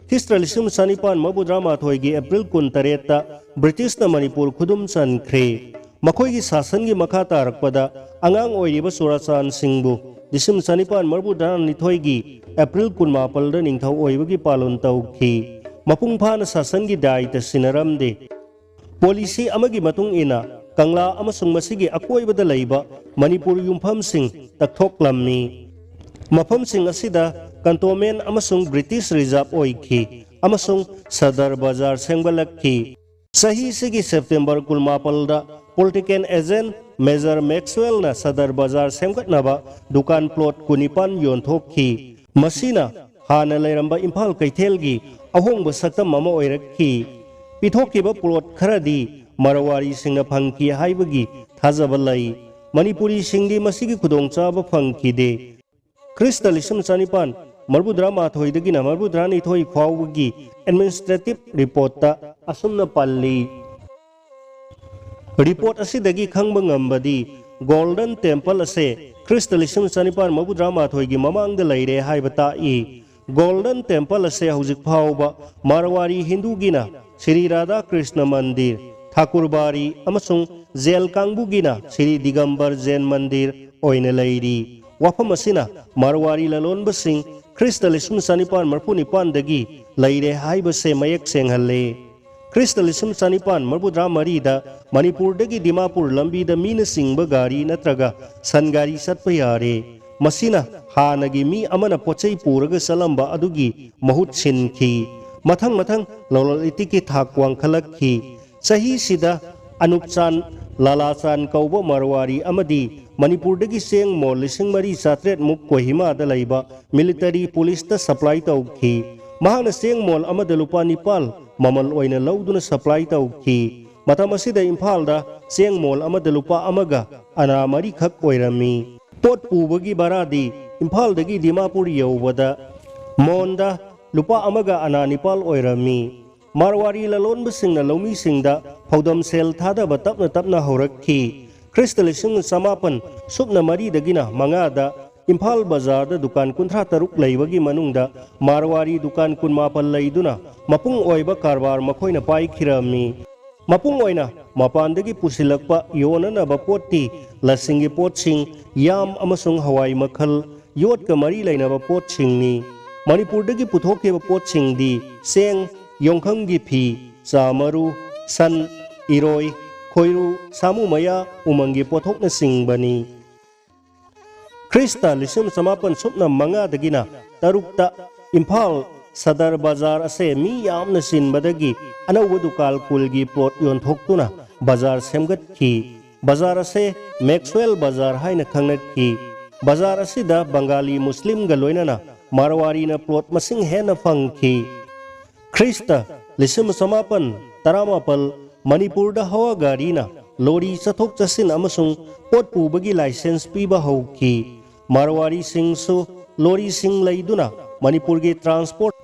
ꯈ꯭ꯔꯤꯁꯇ ꯂꯤꯁꯤꯡ ꯆꯅꯤꯄꯥꯟ ꯃꯧꯗ꯭ꯔꯥ ꯃꯥꯊꯣꯏꯒꯤ ꯑꯦꯄ꯭ꯔꯤꯜ ꯀꯨꯟꯇꯔꯦꯠꯇ ꯕ꯭ꯔꯤꯇꯤꯁꯅ ꯃꯅꯤꯄꯨꯔ ꯈꯨꯗꯨꯝ ꯆꯟꯈ꯭ꯔꯦ꯫ ꯃꯈꯣꯏꯒꯤ ꯁꯥꯁꯟꯒꯤ ꯃꯈꯥ ꯇꯥꯔꯛꯄꯗ ꯑꯉꯥꯡ ꯑꯣꯏꯔꯤꯕ ꯆꯨꯔꯥꯆꯥꯟ ꯁꯤꯡꯕꯨ ꯂꯤꯁꯤꯡ ꯆꯅꯤꯄꯥꯟ ꯃꯔꯤꯐꯨꯇꯔꯥꯅꯤꯊꯣꯏꯒꯤ ꯑꯦꯄ꯭ꯔꯤꯜ ꯀꯨꯟꯃꯥꯄꯜꯗ ꯅꯤꯡꯊꯧ ꯑꯣꯏꯕꯒꯤ ꯄꯥꯂꯟ ꯇꯧꯈꯤ꯫ ꯃꯄꯨꯡ ꯐꯥꯅ ꯁꯥꯁꯟꯒꯤ ꯗꯥꯏꯇ ꯁꯤꯟꯅꯔꯝꯗꯦ꯫ ꯄꯣꯂꯤꯁꯤ ꯑꯃꯒꯤ ꯃꯇꯨꯡ ꯏꯟꯅ ꯀꯪꯂꯥ ꯑꯃꯁꯨꯡ ꯃꯁꯤꯒꯤ ꯑꯀꯣꯏꯕꯗ ꯂꯩꯕ ꯃꯅꯤꯄꯨꯔ ꯌꯨꯝꯐꯝꯁꯤꯡ ꯇꯛꯊꯣꯛꯂꯝꯃꯤ꯫ ꯃꯐꯝꯁꯤꯡ ꯑꯁꯤꯗ ꯀꯟꯇꯣꯟꯃꯦꯟ ꯑꯃꯁꯨꯡ ꯕ꯭ꯔꯤꯇꯤꯁ ꯔꯤꯖꯥꯔꯚ ꯑꯣꯏꯈꯤ ꯑꯃꯁꯨꯡ ꯁꯗꯔ ꯕꯖꯥꯔ ꯁꯦꯝꯒꯠꯂꯛꯈꯤ꯫ ꯆꯍꯤꯁꯤꯒꯤ September ꯀꯨꯟꯃꯥꯄꯜꯗ political agent major ꯃꯦꯛꯁꯋꯦꯜꯅ Sadar ꯕꯖꯥꯔ ꯁꯦꯝꯒꯠꯅꯕ ꯗꯨꯀꯥꯟ ꯄ꯭ꯂꯣꯠ ꯀꯨꯟꯅꯤꯄꯥꯟ ꯌꯣꯟꯊꯣꯛꯈꯤ꯫ ꯃꯁꯤꯅ ꯍꯥꯟꯅ ꯂꯩꯔꯝꯕ ꯏꯝꯐꯥꯜ ꯀꯩꯊꯦꯜꯒꯤ ꯑꯍꯣꯡꯕ ꯁꯛꯇꯝ ꯑꯃ ꯑꯣꯏꯔꯛꯈꯤ꯫ ꯄꯤꯊꯣꯛꯈꯤꯕ ꯄ꯭ꯂꯣꯠ ꯈꯔꯗꯤ ꯃꯔꯋꯥꯔꯤꯁꯤꯡꯅ ꯐꯪꯈꯤ ꯍꯥꯏꯕꯒꯤ ꯊꯥꯖꯕ ꯂꯩ꯫ ꯃꯅꯤꯄꯨꯔꯤꯁꯤꯡꯗꯤ ꯃꯁꯤꯒꯤ ꯈꯨꯗꯣꯡꯆꯥꯕ ꯐꯪꯈꯤꯗꯦ꯫ ꯈ꯭ꯔꯤꯁꯇ ꯂꯤꯁꯤꯡ ꯆꯅꯤꯄꯥꯟ ꯃꯔꯤꯐꯨꯇꯔꯥ ꯃꯥꯊꯣꯏꯗꯒꯤꯅ ꯃꯔꯤꯐꯨꯇꯔꯥ ꯅꯤꯊꯣꯏ ꯐꯥꯎꯕꯒꯤ administrative reportꯇ ꯑꯁꯨꯝꯅ ꯄꯜꯂꯤ꯫ Report ꯑꯁꯤꯗꯒꯤ ꯈꯪꯕ ꯉꯝꯕꯗꯤ Golden Temple ꯑꯁꯦ ꯈ꯭ꯔꯤꯁꯇ ꯂꯤꯁꯤꯡ ꯆꯅꯤꯄꯥꯟ ꯃꯔꯤꯐꯨꯇꯔꯥ ꯃꯥꯊꯣꯏꯒꯤ ꯃꯃꯥꯡꯗ ꯂꯩꯔꯦ ꯍꯥꯏꯕ ꯇꯥꯛꯏ꯫ Golden Temple ꯑꯁꯦ ꯍꯧꯖꯤꯛ ꯐꯥꯎꯕ ꯃꯥꯔꯋꯥꯔꯤ ꯍꯤꯟꯗꯨꯒꯤꯅ ꯁ꯭ꯔꯤ ꯔꯥꯙꯥ ꯀ꯭ꯔꯤꯁꯅ ꯃꯟꯗꯤꯔ, ꯊꯥꯀꯨꯔꯕꯥꯔꯤ ꯑꯃꯁꯨꯡ ꯖꯦꯜ ꯀꯥꯡꯕꯨꯒꯤꯅ ꯁ꯭ꯔꯤ ꯗꯤꯒꯝꯕꯔ ꯖꯦꯟ ꯃꯟꯗꯤꯔ ꯑꯣꯏꯅ ꯂꯩꯔꯤ꯫ ꯋꯥꯐꯝ ꯑꯁꯤꯅ ꯃꯥꯔꯋꯥꯔꯤ ꯂꯂꯣꯟꯕꯁꯤꯡ ꯈ꯭ꯔꯤꯁꯇ ꯂꯤꯁꯤꯡ ꯆꯅꯤꯄꯥꯟ ꯃꯔꯤꯐꯨ ꯅꯤꯄꯥꯟꯗꯒꯤ ꯂꯩꯔꯦ ꯍꯥꯏꯕꯁꯦ ꯃꯌꯦꯛ ꯁꯦꯡꯍꯜꯂꯦ꯫ ꯈ꯭ꯔꯤꯁꯇ ꯂꯤꯁꯤꯡ ꯆꯅꯤꯄꯥꯟ ꯃꯔꯤꯐꯨꯇꯔꯥ ꯃꯔꯤꯗ ꯃꯅꯤꯄꯨꯔꯗꯒꯤ ꯗꯤꯃꯥꯄꯨꯔ ꯂꯝꯕꯤꯗ ꯃꯤꯅ ꯆꯤꯡꯕ ꯒꯥꯔꯤ ꯅꯠꯇ꯭ꯔꯒ ꯁꯟ ꯒꯥꯔꯤ ꯆꯠꯄ ꯌꯥꯔꯦ꯫ ꯃꯁꯤꯅ ꯍꯥꯟꯅꯒꯤ ꯃꯤ ꯑꯃꯅ ꯄꯣꯠꯆꯩ ꯄꯨꯔꯒ ꯆꯠꯂꯝꯕ ꯑꯗꯨꯒꯤ ꯃꯍꯨꯠ ꯁꯤꯟꯈꯤ꯫ ꯃꯊꯪ ꯃꯊꯪ ꯂꯂꯣꯟ ꯏꯇꯤꯛꯀꯤ ꯊꯥꯛ ꯋꯥꯡꯈꯠꯂꯛꯈꯤ꯫ ꯆꯍꯤꯁꯤꯗ ꯑꯅꯨꯞꯆꯥꯟ ꯂꯥꯂꯥꯆꯥꯟ ꯀꯧꯕ ꯃꯔꯋꯥꯔꯤ ꯑꯃꯗꯤ ꯃꯅꯤꯄꯨꯔꯗꯒꯤ ꯆꯦꯡ ꯃꯣꯜ ꯂꯤꯁꯤꯡ ꯃꯔꯤ ꯆꯥꯇ꯭ꯔꯦꯠ ꯃꯨꯛ ꯀꯣꯍꯤꯃꯥꯗ ꯂꯩꯕ military policeꯇ supply ꯇꯧꯈꯤ꯫ ꯃꯍꯥꯛꯅ ꯆꯦꯡ ꯃꯣꯜ ꯑꯃꯗ ꯂꯨꯄꯥ ꯅꯤꯄꯥꯜ ꯃꯃꯜ ꯑꯣꯏꯅ ꯂꯧꯗꯨꯅ supply ꯇꯧꯈꯤ꯫ ꯃꯇꯝ ꯑꯁꯤꯗ ꯏꯝꯐꯥꯜꯗ ꯆꯦꯡ ꯃꯣꯜ ꯑꯃꯗ ꯂꯨꯄꯥ ꯑꯃꯒ ꯑꯅꯥ ꯃꯔꯤꯈꯛ ꯑꯣꯏꯔꯝꯃꯤ꯫ ꯄꯣꯠ ꯄꯨꯕꯒꯤ ꯚꯔꯥꯗꯤ ꯏꯝꯐꯥꯜꯗꯒꯤ ꯗꯤꯃꯥꯄꯨꯔ ꯌꯧꯕꯗ ꯃꯣꯟꯗ ꯂꯨꯄꯥ ꯑꯃꯒ ꯑꯅꯥ ꯅꯤꯄꯥꯜ ꯑꯣꯏꯔꯝꯃꯤ꯫ ꯃꯥꯔꯋꯥꯔꯤ ꯂꯂꯣꯟꯕꯁꯤꯡꯅ ꯂꯧꯃꯤꯁꯤꯡꯗ ꯐꯧꯗꯝ ꯁꯦꯜ ꯊꯥꯗꯕ ꯇꯞꯅ ꯇꯞꯅ ꯍꯧꯔꯛꯈꯤ꯫ ꯈ꯭ꯔꯤꯁꯇ ꯂꯤꯁꯤꯡ ꯆꯃꯥꯄꯟ ꯁꯨꯞꯅ ꯃꯔꯤꯗꯒꯤꯅ ꯃꯉꯥꯗ ꯏꯝꯐꯥꯜ ꯕꯖꯥꯔꯗ ꯗꯨꯀꯥꯟ ꯀꯨꯟꯊ꯭ꯔꯥ ꯇꯔꯨꯛ ꯂꯩꯕꯒꯤ ꯃꯅꯨꯡꯗ ꯃꯥꯔꯋꯥꯔꯤ ꯗꯨꯀꯥꯟ ꯀꯨꯟꯃꯥꯄꯜ ꯂꯩꯗꯨꯅ ꯃꯄꯨꯡ ꯑꯣꯏꯕ ꯀꯔꯕꯥꯔ ꯃꯈꯣꯏꯅ ꯄꯥꯏꯈꯤꯔꯝꯃꯤ꯫ ꯃꯄꯨꯡ ꯑꯣꯏꯅ ꯃꯄꯥꯟꯗꯒꯤ ꯄꯨꯁꯤꯜꯂꯛꯄ ꯌꯣꯟꯅꯅꯕ ꯄꯣꯠꯇꯤ ꯂꯁꯤꯡꯒꯤ ꯄꯣꯠꯁꯤꯡ, ꯌꯥꯝ ꯑꯃꯁꯨꯡ ꯍꯋꯥꯏ ꯃꯈꯜ, ꯌꯣꯠꯀ ꯃꯔꯤ ꯂꯩꯅꯕ ꯄꯣꯠꯁꯤꯡꯅꯤ꯫ ꯃꯅꯤꯄꯨꯔꯗꯒꯤ ꯄꯨꯊꯣꯛꯈꯤꯕ ꯄꯣꯠꯁꯤꯡꯗꯤ ꯆꯦꯡ, ꯌꯣꯡꯈꯪꯒꯤ ꯐꯤ, ꯆꯥ ꯃꯔꯨ, ꯁꯟ, ꯏꯔꯣꯏ, ꯈꯣꯏꯔꯨ, ꯁꯥꯃꯨ ꯃꯌꯥ, ꯎꯃꯪꯒꯤ ꯄꯣꯠꯊꯣꯛꯅꯆꯤꯡꯕꯅꯤ꯫ ꯈ꯭ꯔꯤꯁꯇ ꯂꯤꯁꯤꯡ ꯆꯃꯥꯄꯟ ꯁꯨꯞꯅ ꯃꯉꯥꯗꯒꯤꯅ ꯇꯔꯨꯛꯇ ꯏꯝꯐꯥꯜ ꯁꯗꯔ ꯕꯖꯥꯔ ꯑꯁꯦ ꯃꯤ ꯌꯥꯝꯅ ꯆꯤꯟꯕꯗꯒꯤ ꯑꯅꯧꯕ ꯗꯨꯀꯥꯟ ꯀꯨꯜꯒꯤ plot ꯌꯣꯟꯊꯣꯛꯇꯨꯅ ꯕꯖꯥꯔ ꯁꯦꯝꯒꯠꯈꯤ꯫ ꯕꯖꯥꯔ ꯑꯁꯦ ꯃꯦꯛꯁꯋꯦꯜ ꯕꯖꯥꯔ ꯍꯥꯏꯅ ꯈꯪꯅꯈꯤ꯫ ꯕꯖꯥꯔ ꯑꯁꯤꯗ ꯕꯪꯒꯥꯂꯤ ꯃꯨꯁꯂꯤꯝꯒ ꯂꯣꯏꯅꯅ ꯃꯥꯔꯋꯥꯔꯤꯅ plot ꯃꯁꯤꯡ ꯍꯦꯟꯅ ꯐꯪꯈꯤ꯫ ꯈ꯭ꯔꯤꯁꯇ ꯂꯤꯁꯤꯡ ꯆꯃꯥꯄꯟ ꯇꯔꯥꯃꯥꯄꯜ ꯃꯅꯤꯄꯨꯔꯗ ꯍꯋꯥ ꯒꯥꯔꯤꯅ ꯂꯣꯔꯤ ꯆꯠꯊꯣꯛ ꯆꯠꯁꯤꯟ ꯑꯃꯁꯨꯡ ꯄꯣꯠ ꯄꯨꯕꯒꯤ license ꯄꯤꯕ ꯍꯧꯈꯤ꯫ ꯃꯥꯔꯋꯥꯔꯤꯁꯤꯡꯁꯨ ꯂꯣꯔꯤꯁꯤꯡ ꯂꯩꯗꯨꯅ ꯃꯅꯤꯄꯨꯔꯒꯤ ꯇ꯭ꯔꯥꯟꯁꯄꯣꯔꯠ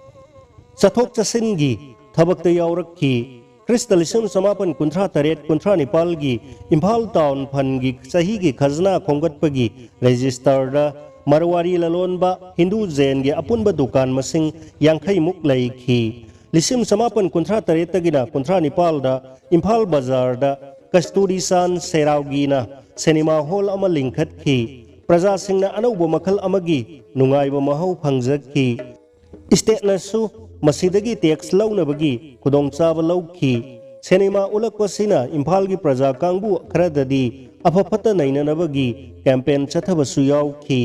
ꯆꯠꯊꯣꯛ ꯆꯠꯁꯤꯟꯒꯤ ꯊꯕꯛꯇ ꯌꯥꯎꯔꯛꯈꯤ꯫ ꯈ꯭ꯔꯤꯁꯇ ꯂꯤꯁꯤꯡ ꯆꯃꯥꯄꯟ ꯀꯨꯟꯊ꯭ꯔꯥ ꯇꯔꯦꯠ ꯀꯨꯟꯊ꯭ꯔꯥ ꯅꯤꯄꯥꯜꯒꯤ ꯏꯝꯐꯥꯜ ꯇꯥꯎꯟ ꯐꯟꯒꯤ ꯆꯍꯤꯒꯤ ꯈꯖꯅꯥ ꯈꯣꯝꯒꯠꯄꯒꯤ ꯔꯦꯖꯤꯁꯇꯔꯗ ꯃꯔꯋꯥꯔꯤ ꯂꯂꯣꯟꯕ ꯍꯤꯟꯗꯨ ꯖꯦꯟꯒꯤ ꯑꯄꯨꯟꯕ ꯗꯨꯀꯥꯟ ꯃꯁꯤꯡ ꯌꯥꯡꯈꯩꯃꯨꯛ ꯂꯩꯈꯤ꯫ ꯂꯤꯁꯤꯡ ꯆꯃꯥꯄꯟ ꯀꯨꯟꯊ꯭ꯔꯥ ꯇꯔꯦꯠꯇꯒꯤꯅ ꯀꯨꯟꯊ꯭ꯔꯥ ꯅꯤꯄꯥꯜꯗ ꯏꯝꯐꯥꯜ ꯕꯖꯥꯔꯗ ꯀꯁꯇꯨꯔꯤ ꯆꯥꯟ ꯁꯦꯔꯥꯎꯒꯤꯅ ꯁꯤꯅꯦꯃꯥ ꯍꯣꯜ ꯑꯃ ꯂꯤꯡꯈꯠꯈꯤ꯫ ꯄ꯭ꯔꯖꯥꯁꯤꯡꯅ ꯑꯅꯧꯕ ꯃꯈꯜ ꯑꯃꯒꯤ ꯅꯨꯡꯉꯥꯏꯕ ꯃꯍꯥꯎ ꯐꯪꯖꯈꯤ꯫ ꯏꯁꯇꯦꯠꯅꯁꯨ ꯃꯁꯤꯗꯒꯤ ꯇꯦꯛꯁ ꯂꯧꯅꯕꯒꯤ ꯈꯨꯗꯣꯡꯆꯥꯕ ꯂꯧꯈꯤ꯫ ꯁꯤꯅꯦꯃꯥ ꯎꯠꯂꯛꯄꯁꯤꯅ ꯏꯝꯐꯥꯜꯒꯤ ꯄ꯭ꯔꯖꯥ ꯀꯥꯡꯕꯨ ꯈꯔꯗꯗꯤ ꯑꯐ ꯐꯠꯇ ꯅꯩꯅꯅꯕꯒꯤ ꯀꯦꯝꯄꯦꯟ ꯆꯠꯊꯕꯁꯨ ꯌꯥꯎꯈꯤ꯫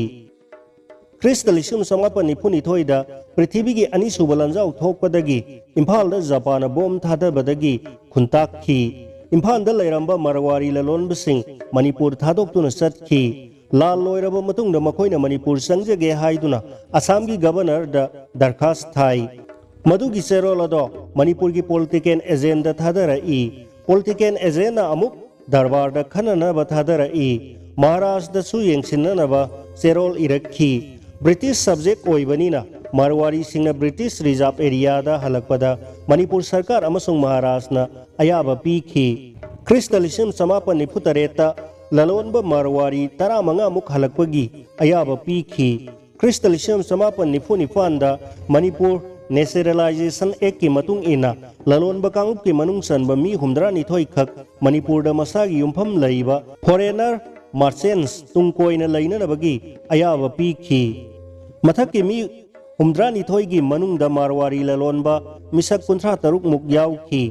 ꯈ꯭ꯔꯤꯁꯇ ꯂꯤꯁꯤꯡ ꯆꯃꯥꯄꯟ ꯅꯤꯐꯨ ꯅꯤꯊꯣꯏꯗ ꯄ꯭ꯔꯤꯊꯤꯕꯤꯒꯤ ꯑꯅꯤꯁꯨꯕ ꯂꯥꯟꯖꯥꯎ ꯊꯣꯛꯄꯗꯒꯤ ꯏꯝꯐꯥꯜꯗ ꯖꯄꯥꯟꯅ ꯕꯣꯝ ꯊꯥꯗꯕꯗꯒꯤ ꯈꯨꯟꯇꯥꯛꯈꯤ꯫ ꯏꯝꯐꯥꯜꯗ ꯂꯩꯔꯝꯕ ꯃꯔꯋꯥꯔꯤ ꯂꯂꯣꯟꯕꯁꯤꯡ ꯃꯅꯤꯄꯨꯔ ꯊꯥꯗꯣꯛꯇꯨꯅ ꯆꯠꯈꯤ꯫ ꯂꯥꯟ ꯂꯣꯏꯔꯕ ꯃꯇꯨꯡꯗ ꯃꯈꯣꯏꯅ ꯃꯅꯤꯄꯨꯔ ꯆꯪꯖꯒꯦ ꯍꯥꯏꯗꯨꯅ ꯑꯁꯥꯝꯒꯤ ꯒꯕꯔꯅꯔꯗ ꯗꯔꯈꯥꯁ ꯊꯥꯏ꯫ ꯃꯗꯨꯒꯤ ꯆꯦꯔꯣꯜ ꯑꯗꯣ ꯃꯅꯤꯄꯨꯔꯒꯤ ꯄꯣꯂꯤꯇꯤꯀꯦꯜ ꯑꯦꯖꯦꯟꯗ ꯊꯥꯗꯔꯛꯏ꯫ ꯄꯣꯂꯤꯇꯤꯀꯦꯜ ꯑꯦꯖꯦꯟꯅ ꯑꯃꯨꯛ ꯗꯔꯕꯥꯔꯗ ꯈꯟꯅꯅꯕ ꯊꯥꯗꯔꯛꯏ꯫ ꯃꯍꯥꯔꯥꯖꯗꯁꯨ ꯌꯦꯡꯁꯤꯟꯅꯅꯕ ꯆꯦꯔꯣꯜ ꯏꯔꯛꯈꯤ꯫ ꯕ꯭ꯔꯤꯇꯤꯁ ꯁꯕꯖꯦꯛ ꯑꯣꯏꯕꯅꯤꯅ ꯃꯔꯋꯥꯔꯤꯁꯤꯡꯅ ꯕ꯭ꯔꯤꯇꯤꯁ ꯔꯤꯖꯥꯔꯚ ꯑꯦꯔꯤꯌꯥꯗ ꯍꯜꯂꯛꯄꯗ ꯃꯅꯤꯄꯨꯔ ꯁꯔꯀꯥꯔ ꯑꯃꯁꯨꯡ ꯃꯍꯥꯔꯥꯖꯅ ꯑꯌꯥꯕ ꯄꯤꯈꯤ꯫ ꯈ꯭ꯔꯤꯁꯇ ꯂꯤꯁꯤꯡ ꯆꯃꯥꯄꯟ ꯅꯤꯐꯨ ꯇꯔꯦꯠꯇ ꯂꯂꯣꯟꯕ ꯃꯔꯋꯥꯔꯤ ꯇꯔꯥꯃꯉꯥꯃꯨꯛ ꯍꯜꯂꯛꯄꯒꯤ ꯑꯌꯥꯕ ꯄꯤꯈꯤ꯫ ꯈ꯭ꯔꯤꯁꯇ ꯂꯤꯁꯤꯡ ꯆꯃꯥꯄꯟ ꯅꯤꯐꯨ ꯅꯤꯄꯥꯟꯗ ꯃꯅꯤꯄꯨꯔ ꯅꯦꯆꯔꯦꯂꯥꯏꯖꯦꯁꯟ ꯑꯦꯛꯀꯤ ꯃꯇꯨꯡ ꯏꯟꯅ ꯂꯂꯣꯟꯕ ꯀꯥꯡꯂꯨꯞꯀꯤ ꯃꯅꯨꯡ ꯆꯟꯕ ꯃꯤ ꯍꯨꯝꯗ꯭ꯔꯥꯅꯤꯊꯣꯏ ꯈꯛ ꯃꯅꯤꯄꯨꯔꯗ ꯃꯁꯥꯒꯤ ꯌꯨꯝꯐꯝ ꯂꯩꯕ ꯐꯣꯔꯦꯅꯔ ꯃꯥꯔꯆꯦꯟꯁ ꯇꯨꯡ ꯀꯣꯏꯅ ꯂꯩꯅꯅꯕꯒꯤ ꯑꯌꯥꯕ ꯄꯤꯈꯤ꯫ ꯃꯊꯛꯀꯤ ꯃꯤ ꯍꯨꯝꯗ꯭ꯔꯥꯅꯤꯊꯣꯏꯒꯤ ꯃꯅꯨꯡꯗ ꯃꯥꯔꯋꯥꯔꯤ ꯂꯂꯣꯟꯕ ꯃꯤꯁꯛ ꯀꯨꯟꯊ꯭ꯔꯥ ꯇꯔꯨꯛꯃꯨꯛ ꯌꯥꯎꯈꯤ꯫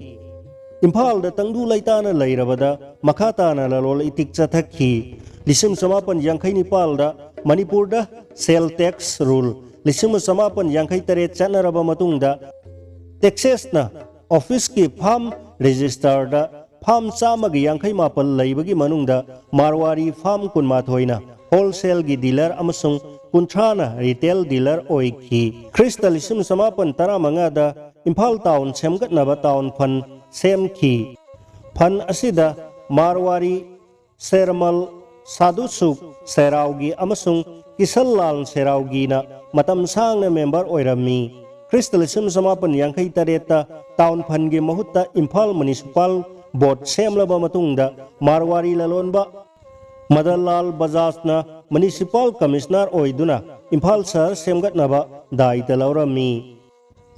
ꯏꯝꯐꯥꯜꯗ ꯇꯪꯗꯨ ꯂꯩꯇꯥꯅ ꯂꯩꯔꯕꯗ ꯃꯈꯥ ꯇꯥꯅ ꯂꯂꯣꯟ ꯏꯇꯤꯛ ꯆꯠꯊꯈꯤ꯫ ꯂꯤꯁꯤꯡ ꯆꯃꯥꯄꯟ ꯌꯥꯡꯈꯩ ꯅꯤꯄꯥꯜꯗ ꯃꯅꯤꯄꯨꯔꯗ ꯁꯦꯜ ꯇꯦꯛꯁ ꯔꯨꯜ ꯂꯤꯁꯤꯡ ꯆꯃꯥꯄꯟ ꯌꯥꯡꯈꯩ ꯇꯔꯦꯠ ꯆꯠꯅꯔꯕ ꯃꯇꯨꯡꯗ ꯇꯦꯛꯁꯦꯁꯅ ꯑꯣꯐꯤꯁꯀꯤ ꯐꯥꯝ ꯔꯦꯖꯤꯁꯇꯔꯗ ꯐꯥꯝ ꯆꯥꯝꯃꯒ ꯌꯥꯡꯈꯩ ꯃꯥꯄꯜ ꯂꯩꯕꯒꯤ ꯃꯅꯨꯡꯗ ꯃꯥꯔꯋꯥꯔꯤ ꯐꯥꯝ ꯀꯨꯟꯃꯥꯊꯣꯏꯅ ꯍꯣꯜꯁꯦꯜꯒꯤ ꯗꯤꯂꯔ ꯑꯃꯁꯨꯡ ꯀꯨꯟꯊ꯭ꯔꯥꯅ ꯔꯤꯇꯦꯜ ꯗꯤꯂꯔ ꯑꯣꯏꯈꯤ꯫ ꯈ꯭ꯔꯤꯁꯇ ꯂꯤꯁꯤꯡ ꯆꯃꯥꯄꯟ ꯇꯔꯥꯃꯉꯥꯗ ꯏꯝꯐꯥꯜ ꯇꯥꯎꯟ ꯁꯦꯝꯒꯠꯅꯕ ꯇꯥꯎꯟ ꯐꯟ ꯁꯦꯝꯈꯤ꯫ ꯐꯟ ꯑꯁꯤꯗ ꯃꯥꯔꯋꯥꯔꯤ ꯁꯦꯔꯃꯜ ꯁꯥꯙꯨ ꯁꯨꯛ ꯁꯦꯔꯥꯎꯒꯤ ꯑꯃꯁꯨꯡ ꯀꯤꯁꯟ ꯂꯥꯜ ꯁꯦꯔꯥꯎꯒꯤꯅ ꯃꯇꯝ ꯁꯥꯡꯅ ꯃꯦꯝꯕꯔ ꯑꯣꯏꯔꯝꯃꯤ꯫ ꯈ꯭ꯔꯤꯁꯇ ꯂꯤꯁꯤꯡ ꯆꯃꯥꯄꯟ ꯌꯥꯡꯈꯩ ꯇꯔꯦꯠꯇ ꯇꯥꯎꯟ ꯐꯟꯒꯤ ꯃꯍꯨꯠꯇ ꯏꯝꯐꯥꯜ ꯃ꯭ꯌꯨꯅꯤꯁꯤꯄꯥꯜ ꯕꯣꯔꯗ ꯁꯦꯝꯂꯕ ꯃꯇꯨꯡꯗ ꯃꯥꯔꯋꯥꯔꯤ ꯂꯂꯣꯟꯕ ꯃꯗꯟꯂꯥꯜ ꯕꯖꯥꯖꯅ ꯃ꯭ꯌꯨꯅꯤꯁꯤꯄꯥꯜ ꯀꯃꯤꯁꯅꯔ ꯑꯣꯏꯗꯨꯅ ꯏꯝꯐꯥꯜ ꯁꯍꯔ ꯁꯦꯝꯒꯠꯅꯕ ꯗꯥꯏꯇ ꯂꯧꯔꯝꯃꯤ꯫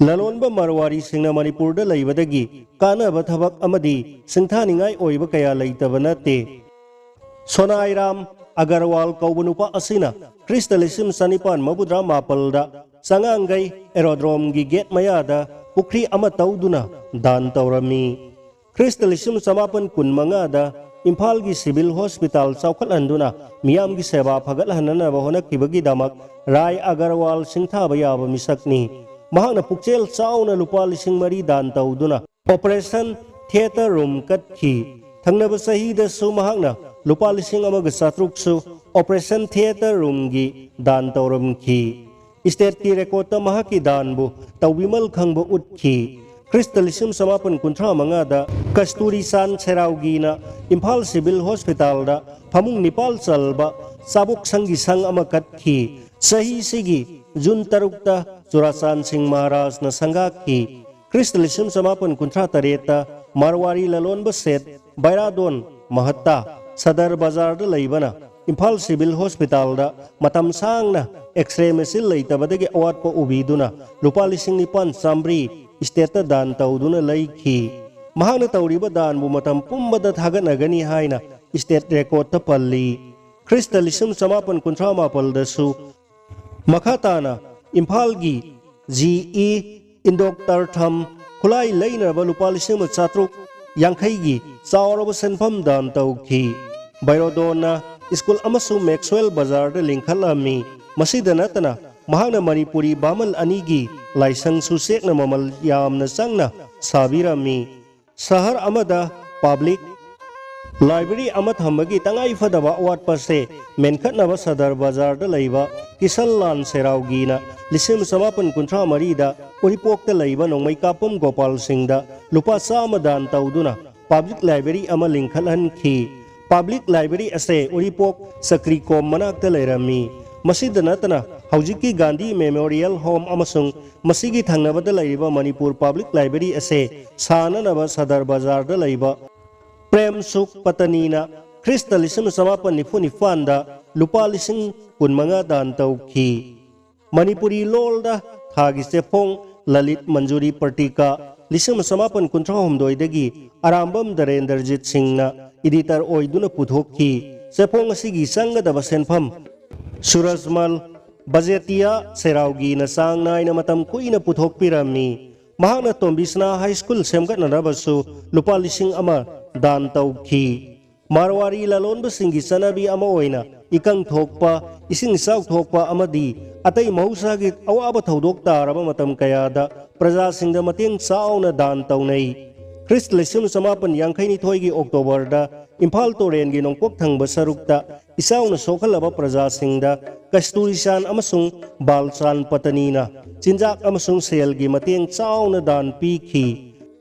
ꯂꯂꯣꯟꯕ ꯃꯔꯋꯥꯔꯤꯁꯤꯡꯅ ꯃꯅꯤꯄꯨꯔꯗ ꯂꯩꯕꯗꯒꯤ ꯀꯥꯟꯅꯕ ꯊꯕꯛ ꯑꯃꯗꯤ ꯁꯤꯡꯊꯥꯅꯤꯡꯉꯥꯏ ꯑꯣꯏꯕ ꯀꯌꯥ ꯂꯩꯇꯕ ꯅꯠꯇꯦ꯫ ꯁꯣꯅꯥꯏꯔꯥꯝ ꯑꯒꯔꯋꯥꯜ ꯀꯧꯕ ꯅꯨꯄꯥ ꯑꯁꯤꯅ ꯈ꯭ꯔꯤꯁꯇ ꯂꯤꯁꯤꯡ ꯆꯅꯤꯄꯥꯟ ꯃꯧꯗ꯭ꯔꯥ ꯃꯥꯄꯜꯗ ꯆꯉꯥꯡꯒꯩ ꯑꯦꯔꯣꯗ꯭ꯔꯣꯝꯒꯤ ꯒꯦꯠ ꯃꯌꯥꯗ ꯄꯨꯈ꯭ꯔꯤ ꯑꯃ ꯇꯧꯗꯨꯅ ꯗꯥꯟ ꯇꯧꯔꯝꯃꯤ꯫ ꯈ꯭ꯔꯤꯁꯇ ꯂꯤꯁꯤꯡ ꯆꯃꯥꯄꯟ ꯀꯨꯟꯃꯉꯥꯗ ꯏꯝꯐꯥꯜꯒꯤ ꯁꯤꯚꯤꯜ ꯍꯣꯁꯄꯤꯇꯥꯜ ꯆꯥꯎꯈꯠꯍꯟꯗꯨꯅ ꯃꯤꯌꯥꯝꯒꯤ ꯁꯦꯕꯥ ꯐꯒꯠꯍꯟꯅꯅꯕ ꯍꯣꯠꯅꯈꯤꯕꯒꯤꯗꯃꯛ ꯔꯥꯏ ꯑꯒꯔꯋꯥꯜ ꯁꯤꯡꯊꯥꯕ ꯌꯥꯕ ꯃꯤꯁꯛꯅꯤ꯫ ꯃꯍꯥꯛꯅ ꯄꯨꯛꯆꯦꯜ ꯆꯥꯎꯅ ꯂꯨꯄꯥ ꯂꯤꯁꯤꯡ ꯃꯔꯤ ꯗꯥꯟ ꯇꯧꯗꯨꯅ ꯑꯣꯄꯔꯦꯁꯟ ꯊꯤꯌꯦꯇꯔ ꯔꯨꯝ ꯀꯠꯈꯤ꯫ ꯊꯪꯅꯕ ꯆꯍꯤꯗꯁꯨ ꯃꯍꯥꯛꯅ ꯂꯨꯄꯥ ꯂꯤꯁꯤꯡ ꯑꯃꯒ ꯆꯥꯇ꯭ꯔꯨꯛꯁꯨ ꯑꯣꯄꯔꯦꯁꯟ ꯊꯤꯌꯦꯇꯔ ꯔꯨꯝꯒꯤ ꯗꯥꯟ ꯇꯧꯔꯝꯈꯤ꯫ ꯁ꯭ꯇꯦꯠꯀꯤ ꯔꯦꯀꯣꯔꯗꯇ ꯃꯍꯥꯛꯀꯤ ꯗꯥꯟꯕꯨ ꯇꯧꯕꯤꯃꯜ ꯈꯪꯕ ꯎꯠꯈꯤ꯫ ꯈ꯭ꯔꯤꯁꯇ ꯂꯤꯁꯤꯡ ꯆꯃꯥꯄꯟ ꯀꯨꯟꯊ꯭ꯔꯥ ꯃꯉꯥꯗ ꯀꯁꯇꯨꯔꯤ ꯆꯥꯟ ꯁꯦꯔꯥꯎꯒꯤꯅ ꯏꯝꯐꯥꯜ ꯁꯤꯚꯤꯜ ꯍꯣꯁꯄꯤꯇꯥꯜꯗ ꯐꯃꯨꯡ ꯅꯤꯄꯥꯜ ꯆꯜꯕ ꯆꯥꯕꯣꯛ ꯁꯪꯒꯤ ꯁꯪ ꯑꯃ ꯀꯠꯈꯤ꯫ ꯆꯍꯤꯁꯤꯒꯤ ꯖꯨꯟ ꯇꯔꯨꯛꯇ ꯆꯨꯔꯥꯆꯥꯟ ꯁꯤꯡ ꯃꯍꯥꯔꯥꯖꯅ ꯁꯪꯒꯥꯈꯤ꯫ ꯈ꯭ꯔꯤꯁꯇ ꯂꯤꯁꯤꯡ ꯆꯃꯥꯄꯟ ꯀꯨꯟꯊ꯭ꯔꯥ ꯇꯔꯦꯠꯇ ꯃꯥꯔꯋꯥꯔꯤ ꯂꯂꯣꯟꯕ ꯁꯦꯠ ꯕꯩꯔꯥꯗꯣꯟ ꯃꯍꯠꯇꯥ ꯁꯗꯔ ꯕꯖꯥꯔꯗ ꯂꯩꯕꯅ ꯏꯝꯐꯥꯜ ꯁꯤꯚꯤꯜ ꯍꯣꯁꯄꯤꯇꯥꯜꯗ ꯃꯇꯝ ꯁꯥꯡꯅ ꯑꯦꯛꯁꯔꯦ ꯃꯦꯆꯤꯟ ꯂꯩꯇꯕꯗꯒꯤ ꯑꯋꯥꯠꯄ ꯎꯕꯤꯗꯨꯅ ꯂꯨꯄꯥ ꯂꯤꯁꯤꯡ ꯅꯤꯄꯥꯟ ꯆꯥꯝꯃꯔꯤ ꯁ꯭ꯇꯦꯠꯇ ꯗꯥꯟ ꯇꯧꯗꯨꯅ ꯂꯩꯈꯤ꯫ ꯃꯍꯥꯛꯅ ꯇꯧꯔꯤꯕ ꯗꯥꯟꯕꯨ ꯃꯇꯝ ꯄꯨꯝꯕꯗ ꯊꯥꯒꯠꯅꯒꯅꯤ ꯍꯥꯏꯅ ꯁ꯭ꯇꯦꯠ ꯔꯦꯀꯣꯔꯗꯇ ꯄꯜꯂꯤ꯫ ꯈ꯭ꯔꯤꯁꯇ ꯂꯤꯁꯤꯡ ꯆꯃꯥꯄꯟ ꯀꯨꯟꯊ꯭ꯔꯥ ꯃꯥꯄꯜꯗꯁꯨ ꯃꯈꯥ ꯇꯥꯅ ꯏꯝꯐꯥꯜꯒꯤ ꯖꯤ ꯏ ꯏꯟꯗꯣꯛꯇꯔꯊꯝ ꯈꯨꯠꯂꯥꯏ ꯂꯩꯅꯅꯕ ꯂꯨꯄꯥ ꯂꯤꯁꯤꯡ ꯑꯃ ꯆꯥꯇ꯭ꯔꯨꯛ ꯌꯥꯡꯈꯩꯒꯤ ꯆꯥꯎꯔꯕ ꯁꯦꯟꯐꯝ ꯗꯥꯟ ꯇꯧꯈꯤ꯫ ꯕꯩꯔꯣꯗꯣꯟꯅ ꯁ꯭ꯀꯨꯜ ꯑꯃꯁꯨ ꯃꯦꯛꯁꯋꯦꯜ ꯕꯖꯥꯔꯗ ꯂꯤꯡꯈꯠꯂꯝꯃꯤ꯫ ꯃꯁꯤꯗ ꯅꯠꯇꯅ ꯃꯍꯥꯛꯅ ꯃꯅꯤꯄꯨꯔꯤ ꯕꯥꯃꯟ ꯑꯅꯤꯒꯤ ꯂꯥꯏꯁꯪꯁꯨ ꯆꯦꯛꯅ ꯃꯃꯜ ꯌꯥꯝꯅ ꯆꯪꯅ ꯁꯥꯕꯤꯔꯝꯃꯤ꯫ ꯁꯍꯔ ꯑꯃꯗ ꯄꯕ꯭ꯂꯤꯛ ꯂꯥꯏꯕ꯭ꯔꯦꯔꯤ ꯑꯃ ꯊꯝꯕꯒꯤ ꯇꯉꯥꯏ ꯐꯗꯕ ꯑꯋꯥꯠꯄꯁꯦ ꯃꯦꯟꯈꯠꯅꯕ ꯁꯗꯔ ꯕꯖꯥꯔꯗ ꯂꯩꯕ ꯀꯤꯁꯟ ꯂꯥꯜ ꯁꯦꯔꯥꯎꯒꯤꯅ ꯂꯤꯁꯤꯡ ꯆꯃꯥꯄꯟ ꯀꯨꯟꯊ꯭ꯔꯥ ꯃꯔꯤꯗ ꯎꯔꯤꯄꯣꯛꯇ ꯂꯩꯕ ꯅꯣꯡꯃꯩ ꯀꯥꯞꯄꯝ ꯒꯣꯄꯥꯜ ꯁꯤꯡꯗ ꯂꯨꯄꯥ ꯆꯥꯝꯃ ꯗꯥꯟ ꯇꯧꯗꯨꯅ ꯄꯕ꯭ꯂꯤꯛ ꯂꯥꯏꯕ꯭ꯔꯦꯔꯤ ꯑꯃ ꯂꯤꯡꯈꯠꯍꯟꯈꯤ꯫ ꯄꯕ꯭ꯂꯤꯛ ꯂꯥꯏꯕ꯭ꯔꯦꯔꯤ ꯑꯁꯦ ꯎꯔꯤꯄꯣꯛ ꯆꯀ꯭ꯔꯤꯀꯣꯝ ꯃꯅꯥꯛꯇ ꯂꯩꯔꯝꯃꯤ꯫ ꯃꯁꯤꯗ ꯅꯠꯇꯅ ꯍꯧꯖꯤꯛꯀꯤ ꯒꯥꯟꯙꯤ ꯃꯦꯃꯣꯔꯤꯌꯦꯜ ꯍꯣꯝ ꯑꯃꯁꯨꯡ ꯃꯁꯤꯒꯤ ꯊꯪꯅꯕꯗ ꯂꯩꯔꯤꯕ ꯃꯅꯤꯄꯨꯔ ꯄꯕ꯭ꯂꯤꯛ ꯂꯥꯏꯕ꯭ꯔꯦꯔꯤ ꯑꯁꯦ ꯁꯥꯅꯅꯕ ꯁꯗꯔ ꯕꯖꯥꯔꯗ ꯂꯩꯕ ꯄ꯭ꯔꯦꯝ ꯁꯨꯈ ꯄꯇꯅꯤꯅ ꯈ꯭ꯔꯤꯁꯇ ꯂꯤꯁꯤꯡ ꯆꯃꯥꯄꯟ ꯅꯤꯐꯨ ꯅꯤꯄꯥꯟꯗ ꯂꯨꯄꯥ ꯂꯤꯁꯤꯡ ꯀꯨꯟꯃꯉꯥ ꯗꯥꯟ ꯇꯧꯈꯤ꯫ ꯃꯅꯤꯄꯨꯔꯤ ꯂꯣꯜꯗ ꯊꯥꯒꯤ ꯆꯦꯐꯣꯡ ꯂꯂꯤꯠ ꯃꯟꯖꯨꯔꯤ ꯄꯔꯇꯤꯀꯥ ꯂꯤꯁꯤꯡ ꯑꯃ ꯆꯃꯥꯄꯟ ꯀꯨꯟꯊ꯭ꯔꯥ ꯍꯨꯝꯗꯣꯏꯗꯒꯤ ꯑꯔꯥꯝꯕꯝ ꯗꯔꯦꯟꯗ꯭ꯔꯖꯤꯠ ꯁꯤꯡꯅ ꯏꯗꯤꯇꯔ ꯑꯣꯏꯗꯨꯅ ꯄꯨꯊꯣꯛꯈꯤ꯫ ꯆꯦꯐꯣꯡ ꯑꯁꯤꯒꯤ ꯆꯪꯒꯗꯕ ꯁꯦꯟꯐꯝ ꯁꯨꯔꯖꯃꯜ ꯕꯖꯦꯇꯤꯌꯥ ꯁꯦꯔꯥꯎꯒꯤꯅ ꯆꯥꯡ ꯅꯥꯏꯅ ꯃꯇꯝ ꯀꯨꯏꯅ ꯄꯨꯊꯣꯛꯄꯤꯔꯝꯃꯤ꯫ ꯃꯍꯥꯛꯅ ꯇꯣꯝꯕꯤꯁꯅꯥ ꯍꯥꯏ ꯁ꯭ꯀꯨꯜ ꯁꯦꯝꯒꯠꯅꯅꯕꯁꯨ ꯂꯨꯄꯥ ꯂꯤꯁꯤꯡ ꯑꯃ ꯗꯥꯟ ꯇꯧꯈꯤ꯫ ꯃꯥꯔꯋꯥꯔꯤ ꯂꯂꯣꯟꯕꯁꯤꯡꯒꯤ ꯆꯠꯅꯕꯤ ꯑꯃ ꯑꯣꯏꯅ ꯏꯀꯪ ꯊꯣꯛꯄ, ꯏꯁꯤꯡ ꯏꯆꯥꯎ ꯊꯣꯛꯄ ꯑꯃꯗꯤ ꯑꯇꯩ ꯃꯍꯧꯁꯥꯒꯤ ꯑꯋꯥꯕ ꯊꯧꯗꯣꯛ ꯇꯥꯔꯕ ꯃꯇꯝ ꯀꯌꯥꯗ ꯄ꯭ꯔꯖꯥꯁꯤꯡꯗ ꯃꯇꯦꯡ ꯆꯥꯎꯅ ꯗꯥꯟ ꯇꯧꯅꯩ꯫ ꯈ꯭ꯔꯤꯁ ꯂꯤꯁꯤꯡ ꯆꯃꯥꯄꯟ ꯌꯥꯡꯈꯩꯅꯤꯊꯣꯏꯒꯤ ꯑꯣꯛꯇꯣꯕꯔꯗ ꯏꯝꯐꯥꯜ ꯇꯨꯔꯦꯟꯒꯤ ꯅꯣꯡꯄꯣꯛ ꯊꯪꯕ ꯁꯔꯨꯛꯇ ꯏꯆꯥꯎꯅ ꯁꯣꯛꯍꯜꯂꯕ ꯄ꯭ꯔꯖꯥꯁꯤꯡꯗ ꯀꯁꯇꯨꯔꯤꯆꯥꯟ ꯑꯃꯁꯨꯡ ꯕꯥꯜꯆꯥꯟ ꯄꯇꯅꯤꯅ ꯆꯤꯟꯖꯥꯛ ꯑꯃꯁꯨꯡ ꯁꯦꯜꯒꯤ ꯃꯇꯦꯡ ꯆꯥꯎꯅ ꯗꯥꯟ ꯄꯤꯈꯤ꯫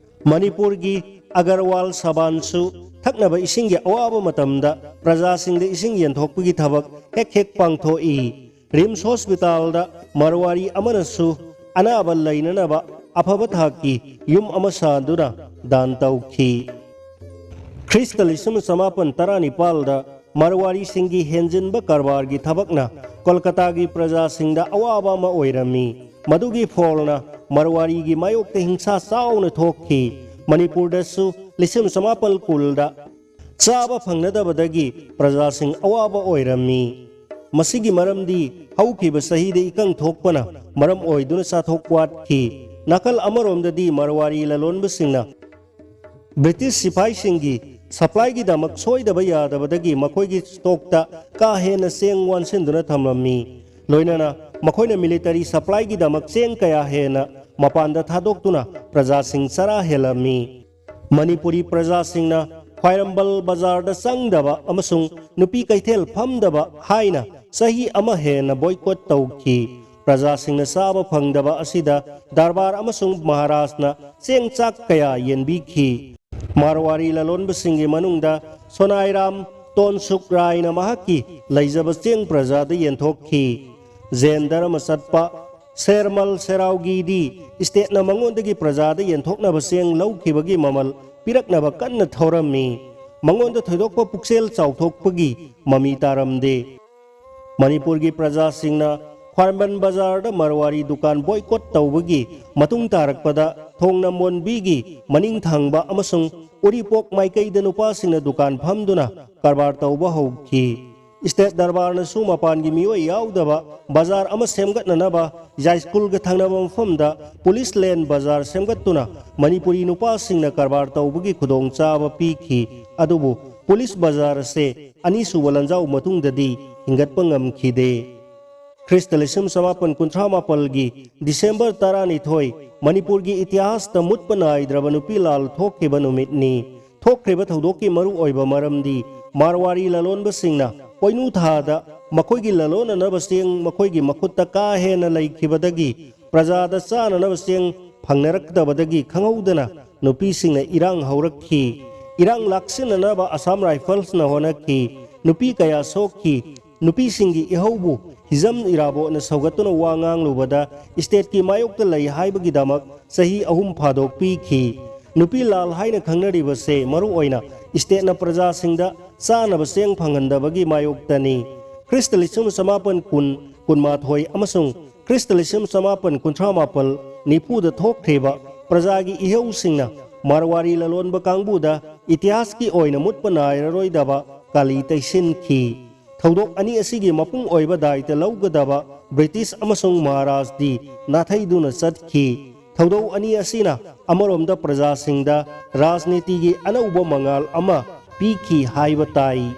ꯃꯅꯤꯄꯨꯔꯒꯤ ꯑꯒꯔꯋꯥꯜ ꯁꯕꯥꯟꯁꯨ ꯊꯛꯅꯕ ꯏꯁꯤꯡꯒꯤ ꯑꯋꯥꯕ ꯃꯇꯝꯗ ꯄ꯭ꯔꯖꯥꯁꯤꯡꯗ ꯏꯁꯤꯡ ꯌꯦꯟꯊꯣꯛꯄꯒꯤ ꯊꯕꯛ ꯍꯦꯛ ꯍꯦꯛ ꯄꯥꯡꯊꯣꯛꯏ꯫ ꯔꯤꯝꯁ ꯍꯣꯁꯄꯤꯇꯥꯜꯗ ꯃꯔꯋꯥꯔꯤ ꯑꯃꯅꯁꯨ ꯑꯅꯥꯕ ꯂꯩꯅꯅꯕ ꯑꯐꯕ ꯊꯥꯛꯀꯤ ꯌꯨꯝ ꯑꯃ ꯁꯥꯗꯨꯅ ꯗꯥꯟ ꯇꯧꯈꯤ꯫ ꯈ꯭ꯔꯤꯁꯇ ꯂꯤꯁꯤꯡ ꯆꯃꯥꯄꯟ ꯇꯔꯥꯅꯤꯄꯥꯜꯗ ꯃꯔꯋꯥꯔꯤꯁꯤꯡꯒꯤ ꯍꯦꯟꯖꯤꯟꯕ ꯀꯔꯕꯥꯔꯒꯤ ꯊꯕꯛꯅ ꯀꯣꯜꯀꯇꯥꯒꯤ ꯄ꯭ꯔꯖꯥꯁꯤꯡꯗ ꯑꯋꯥꯕ ꯑꯃ ꯑꯣꯏꯔꯝꯃꯤ꯫ ꯃꯗꯨꯒꯤ ꯐꯣꯜꯅ ꯃꯔꯋꯥꯔꯤꯒꯤ ꯃꯥꯌꯣꯛꯇ ꯍꯤꯡꯁꯥ ꯆꯥꯎꯅ ꯊꯣꯛꯈꯤ꯫ ꯃꯅꯤꯄꯨꯔꯗꯁꯨ ꯂꯤꯁꯤꯡ ꯆꯃꯥꯄꯜ ꯀꯨꯟꯗ ꯆꯥꯕ ꯐꯪꯅꯗꯕꯗꯒꯤ ꯄ꯭ꯔꯖꯥꯁꯤꯡ ꯑꯋꯥꯕ ꯑꯣꯏꯔꯝꯃꯤ꯫ ꯃꯁꯤꯒꯤ ꯃꯔꯝꯗꯤ ꯍꯧꯈꯤꯕ ꯆꯍꯤꯗ ꯏꯀꯪ ꯊꯣꯛꯄꯅ ꯃꯔꯝ ꯑꯣꯏꯗꯨꯅ ꯆꯥꯊꯣꯛ ꯋꯥꯠꯈꯤ꯫ ꯅꯥꯀꯜ ꯑꯃꯔꯣꯝꯗꯗꯤ ꯃꯔꯋꯥꯔꯤ ꯂꯂꯣꯟꯕꯁꯤꯡꯅ ꯕ꯭ꯔꯤꯇꯤꯁ ꯁꯤꯐꯥꯏꯁꯤꯡꯒꯤ ꯁꯄ꯭ꯂꯥꯏꯒꯤꯗꯃꯛ ꯁꯣꯏꯗꯕ ꯌꯥꯗꯕꯗꯒꯤ ꯃꯈꯣꯏꯒꯤ ꯁ꯭ꯇꯣꯛꯇ ꯀꯥ ꯍꯦꯟꯅ ꯆꯦꯡ ꯋꯥꯟꯁꯤꯟꯗꯨꯅ ꯊꯝꯂꯝꯃꯤ꯫ ꯂꯣꯏꯅꯅ ꯃꯈꯣꯏꯅ ꯃꯤꯂꯤꯇꯔꯤ ꯁꯄ꯭ꯂꯥꯏꯒꯤꯗꯃꯛ ꯆꯦꯡ ꯀꯌꯥ ꯍꯦꯟꯅ ꯃꯄꯥꯟꯗ ꯊꯥꯗꯣꯛꯇꯨꯅ ꯄ꯭ꯔꯖꯥꯁꯤꯡ ꯆꯔꯥ ꯍꯦꯜꯂꯝꯃꯤ꯫ ꯃꯅꯤꯄꯨꯔꯤ ꯄ꯭ꯔꯖꯥꯁꯤꯡꯅ ꯈ꯭ꯋꯥꯏꯔꯝꯕꯜ ꯕꯖꯥꯔꯗ ꯆꯪꯗꯕ ꯑꯃꯁꯨꯡ ꯅꯨꯄꯤ ꯀꯩꯊꯦꯜ ꯐꯝꯗꯕ ꯍꯥꯏꯅ ꯆꯍꯤ ꯑꯃ ꯍꯦꯟꯅ ꯕꯣꯏꯀꯣꯠ ꯇꯧꯈꯤ꯫ ꯄ꯭ꯔꯖꯥꯁꯤꯡꯅ ꯆꯥꯕ ꯐꯪꯗꯕ ꯑꯁꯤꯗ ꯗꯔꯕꯥꯔ ꯑꯃꯁꯨꯡ ꯃꯍꯥꯔꯥꯖꯅ ꯆꯦꯡ ꯆꯥꯛ ꯀꯌꯥ ꯌꯦꯟꯕꯤꯈꯤ꯫ ꯃꯥꯔꯋꯥꯔꯤ ꯂꯂꯣꯟꯕꯁꯤꯡꯒꯤ ꯃꯅꯨꯡꯗ ꯁꯣꯅꯥꯏꯔꯥꯝ ꯇꯣꯟꯁꯨꯛ ꯔꯥꯏꯅ ꯃꯍꯥꯛꯀꯤ ꯂꯩꯖꯕ ꯆꯦꯡ ꯄ꯭ꯔꯖꯥꯗ ꯌꯦꯟꯊꯣꯛꯈꯤ꯫ ꯖꯦꯟ ꯙꯔꯃ ꯆꯠꯄ ꯁꯦꯔꯃꯜ ꯁꯦꯔꯥꯎꯒꯤꯗꯤ ꯏꯁꯇꯦꯠꯅ ꯃꯉꯣꯟꯗꯒꯤ ꯄ꯭ꯔꯖꯥꯗ ꯌꯦꯟꯊꯣꯛꯅꯕ ꯆꯦꯡ ꯂꯧꯈꯤꯕꯒꯤ ꯃꯃꯜ ꯄꯤꯔꯛꯅꯕ ꯀꯟꯅ ꯊꯧꯔꯝꯃꯤ꯫ ꯃꯉꯣꯟꯗ ꯊꯣꯏꯗꯣꯛꯄ ꯄꯨꯛꯆꯦꯜ ꯆꯥꯎꯊꯣꯛꯄꯒꯤ ꯃꯃꯤ ꯇꯥꯔꯝꯗꯦ꯫ ꯃꯅꯤꯄꯨꯔꯒꯤ ꯄ꯭ꯔꯖꯥꯁꯤꯡꯅ ꯈ꯭ꯋꯥꯏꯔꯝꯕꯟ ꯕꯖꯥꯔꯗ ꯃꯔꯋꯥꯔꯤ ꯗꯨꯀꯥꯟ ꯕꯣꯏꯀꯣꯠ ꯇꯧꯕꯒꯤ ꯃꯇꯨꯡ ꯇꯥꯔꯛꯄꯗ ꯊꯣꯡ ꯅꯝꯕꯣꯟꯕꯤꯒꯤ ꯃꯅꯤꯡ ꯊꯪꯕ ꯑꯃꯁꯨꯡ ꯎꯔꯤꯄꯣꯛ ꯃꯥꯏꯀꯩꯗ ꯅꯨꯄꯥꯁꯤꯡꯅ ꯗꯨꯀꯥꯟ ꯐꯝꯗꯨꯅ ꯀꯔꯕꯥꯔ ꯇꯧꯕ ꯍꯧꯈꯤ꯫ ꯏꯁꯇꯦꯠ ꯗꯔꯕꯥꯔꯅꯁꯨ ꯃꯄꯥꯟꯒꯤ ꯃꯤꯑꯣꯏ ꯌꯥꯎꯗꯕ ꯕꯖꯥꯔ ꯑꯃ ꯁꯦꯝꯒꯠꯅꯅꯕ ꯌꯥꯏꯁ꯭ꯀꯨꯜꯒ ꯊꯪꯅꯕ ꯃꯐꯝꯗ ꯄꯨꯂꯤꯁ ꯂꯦꯟ ꯕꯖꯥꯔ ꯁꯦꯝꯒꯠꯇꯨꯅ ꯃꯅꯤꯄꯨꯔꯤ ꯅꯨꯄꯥꯁꯤꯡꯅ ꯀꯔꯕꯥꯔ ꯇꯧꯕꯒꯤ ꯈꯨꯗꯣꯡꯆꯥꯕ ꯄꯤꯈꯤ꯫ ꯑꯗꯨꯕꯨ ꯄꯨꯂꯤꯁ ꯕꯖꯥꯔ ꯑꯁꯦ ꯑꯅꯤꯁꯨꯕ ꯂꯥꯟꯖꯥꯎ ꯃꯇꯨꯡꯗꯗꯤ ꯍꯤꯡꯒꯠꯄ ꯉꯝꯈꯤꯗꯦ꯫ ꯈ꯭ꯔꯤꯁꯇ ꯂꯤꯁꯤꯡ ꯆꯃꯥꯄꯟ ꯀꯨꯟꯊ꯭ꯔꯥ ꯃꯥꯄꯜꯒꯤ ꯗꯤꯁꯦꯝꯕꯔ ꯇꯔꯥꯅꯤꯊꯣꯏ ꯃꯅꯤꯄꯨꯔꯒꯤ ꯏꯇꯤꯍꯥꯁꯇ ꯃꯨꯠꯄ ꯅꯥꯏꯗ꯭ꯔꯕ ꯅꯨꯄꯤ ꯂꯥꯜ ꯊꯣꯛꯈꯤꯕ ꯅꯨꯃꯤꯠꯅꯤ꯫ ꯊꯣꯛꯈ꯭ꯔꯤꯕ ꯊꯧꯗꯣꯛꯀꯤ ꯃꯔꯨꯑꯣꯏꯕ ꯃꯔꯝꯗꯤ ꯃꯥꯔꯋꯥꯔꯤ ꯂꯂꯣꯟꯕꯁꯤꯡꯅ ꯄꯣꯏꯅꯨ ꯊꯥꯗ ꯃꯈꯣꯏꯒꯤ ꯂꯂꯣꯟꯅꯅꯕ ꯆꯦꯡ ꯃꯈꯣꯏꯒꯤ ꯃꯈꯨꯠꯇ ꯀꯥ ꯍꯦꯟꯅ ꯂꯩꯈꯤꯕꯗꯒꯤ ꯄ꯭ꯔꯖꯥꯗ ꯆꯥꯅꯅꯕ ꯆꯦꯡ ꯐꯪꯅꯔꯛꯇꯕꯗꯒꯤ ꯈꯪꯍꯧꯗꯅ ꯅꯨꯄꯤꯁꯤꯡꯅ ꯏꯔꯥꯡ ꯍꯧꯔꯛꯈꯤ꯫ ꯏꯔꯥꯡ ꯂꯥꯛꯁꯤꯟꯅꯅꯕ ꯑꯁꯥꯝ ꯔꯥꯏꯐꯜꯁꯅ ꯍꯣꯠꯅꯈꯤ꯫ ꯅꯨꯄꯤ ꯀꯌꯥ ꯁꯣꯛꯈꯤ꯫ ꯅꯨꯄꯤꯁꯤꯡꯒꯤ ꯏꯍꯧꯕꯨ ꯍꯤꯖꯝ ꯏꯔꯥꯕꯣꯠꯅ ꯁꯧꯒꯠꯇꯨꯅ ꯋꯥ ꯉꯥꯡꯂꯨꯕꯗ ꯏꯁꯇꯦꯠꯀꯤ ꯃꯥꯌꯣꯛꯇ ꯂꯩ ꯍꯥꯏꯕꯒꯤꯗꯃꯛ ꯆꯍꯤ ꯑꯍꯨꯝ ꯐꯥꯗꯣꯛ ꯄꯤꯈꯤ꯫ ꯅꯨꯄꯤ ꯂꯥꯜ ꯍꯥꯏꯅ ꯈꯪꯅꯔꯤꯕꯁꯦ ꯃꯔꯨꯑꯣꯏꯅ ꯏꯁꯇꯦꯠꯅ ꯄ꯭ꯔꯖꯥꯁꯤꯡꯗ ꯆꯥꯅꯕ ꯆꯦꯡ ꯐꯪꯍꯟꯗꯕꯒꯤ ꯃꯥꯌꯣꯛꯇꯅꯤ꯫ ꯈ꯭ꯔꯤꯁꯇ ꯂꯤꯁꯤꯡ ꯆꯃꯥꯄꯟ ꯀꯨꯟ, ꯀꯨꯟꯃꯥꯊꯣꯏ ꯑꯃꯁꯨꯡ ꯈ꯭ꯔꯤꯁꯇ ꯂꯤꯁꯤꯡ ꯆꯃꯥꯄꯟ ꯀꯨꯟꯊ꯭ꯔꯥ ꯃꯥꯄꯜ ꯅꯤꯐꯨꯗ ꯊꯣꯛꯈ꯭ꯔꯤꯕ ꯄ꯭ꯔꯖꯥꯒꯤ ꯏꯍꯧꯁꯤꯡꯅ ꯃꯥꯔꯋꯥꯔꯤ ꯂꯂꯣꯟꯕ ꯀꯥꯡꯕꯨꯗ ꯏꯇꯤꯍꯥꯁꯀꯤ ꯑꯣꯏꯅ ꯃꯨꯠꯄ ꯅꯥꯏꯔꯔꯣꯏꯗꯕ ꯀꯥꯂꯤ ꯇꯩꯁꯤꯟꯈꯤ꯫ ꯊꯧꯗꯣꯛ ꯑꯅꯤ ꯑꯁꯤꯒꯤ ꯃꯄꯨꯡ ꯑꯣꯏꯕ ꯗꯥꯏꯇ ꯂꯧꯒꯗꯕ ꯕ꯭ꯔꯤꯇꯤꯁ ꯑꯃꯁꯨꯡ ꯃꯍꯥꯔꯥꯖꯗꯤ ꯅꯥꯊꯩꯗꯨꯅ ꯆꯠꯈꯤ꯫ ꯊꯧꯗꯣꯛ ꯑꯅꯤ ꯑꯁꯤꯅ ꯑꯃꯔꯣꯝꯗ ꯄ꯭ꯔꯖꯥꯁꯤꯡꯗ ꯔꯥꯖꯅꯤꯇꯤꯒꯤ ꯑꯅꯧꯕ ꯃꯉꯥꯜ ꯑꯃ ꯄꯤꯈꯤ ꯍꯥꯏꯕ ꯇꯥꯏ꯫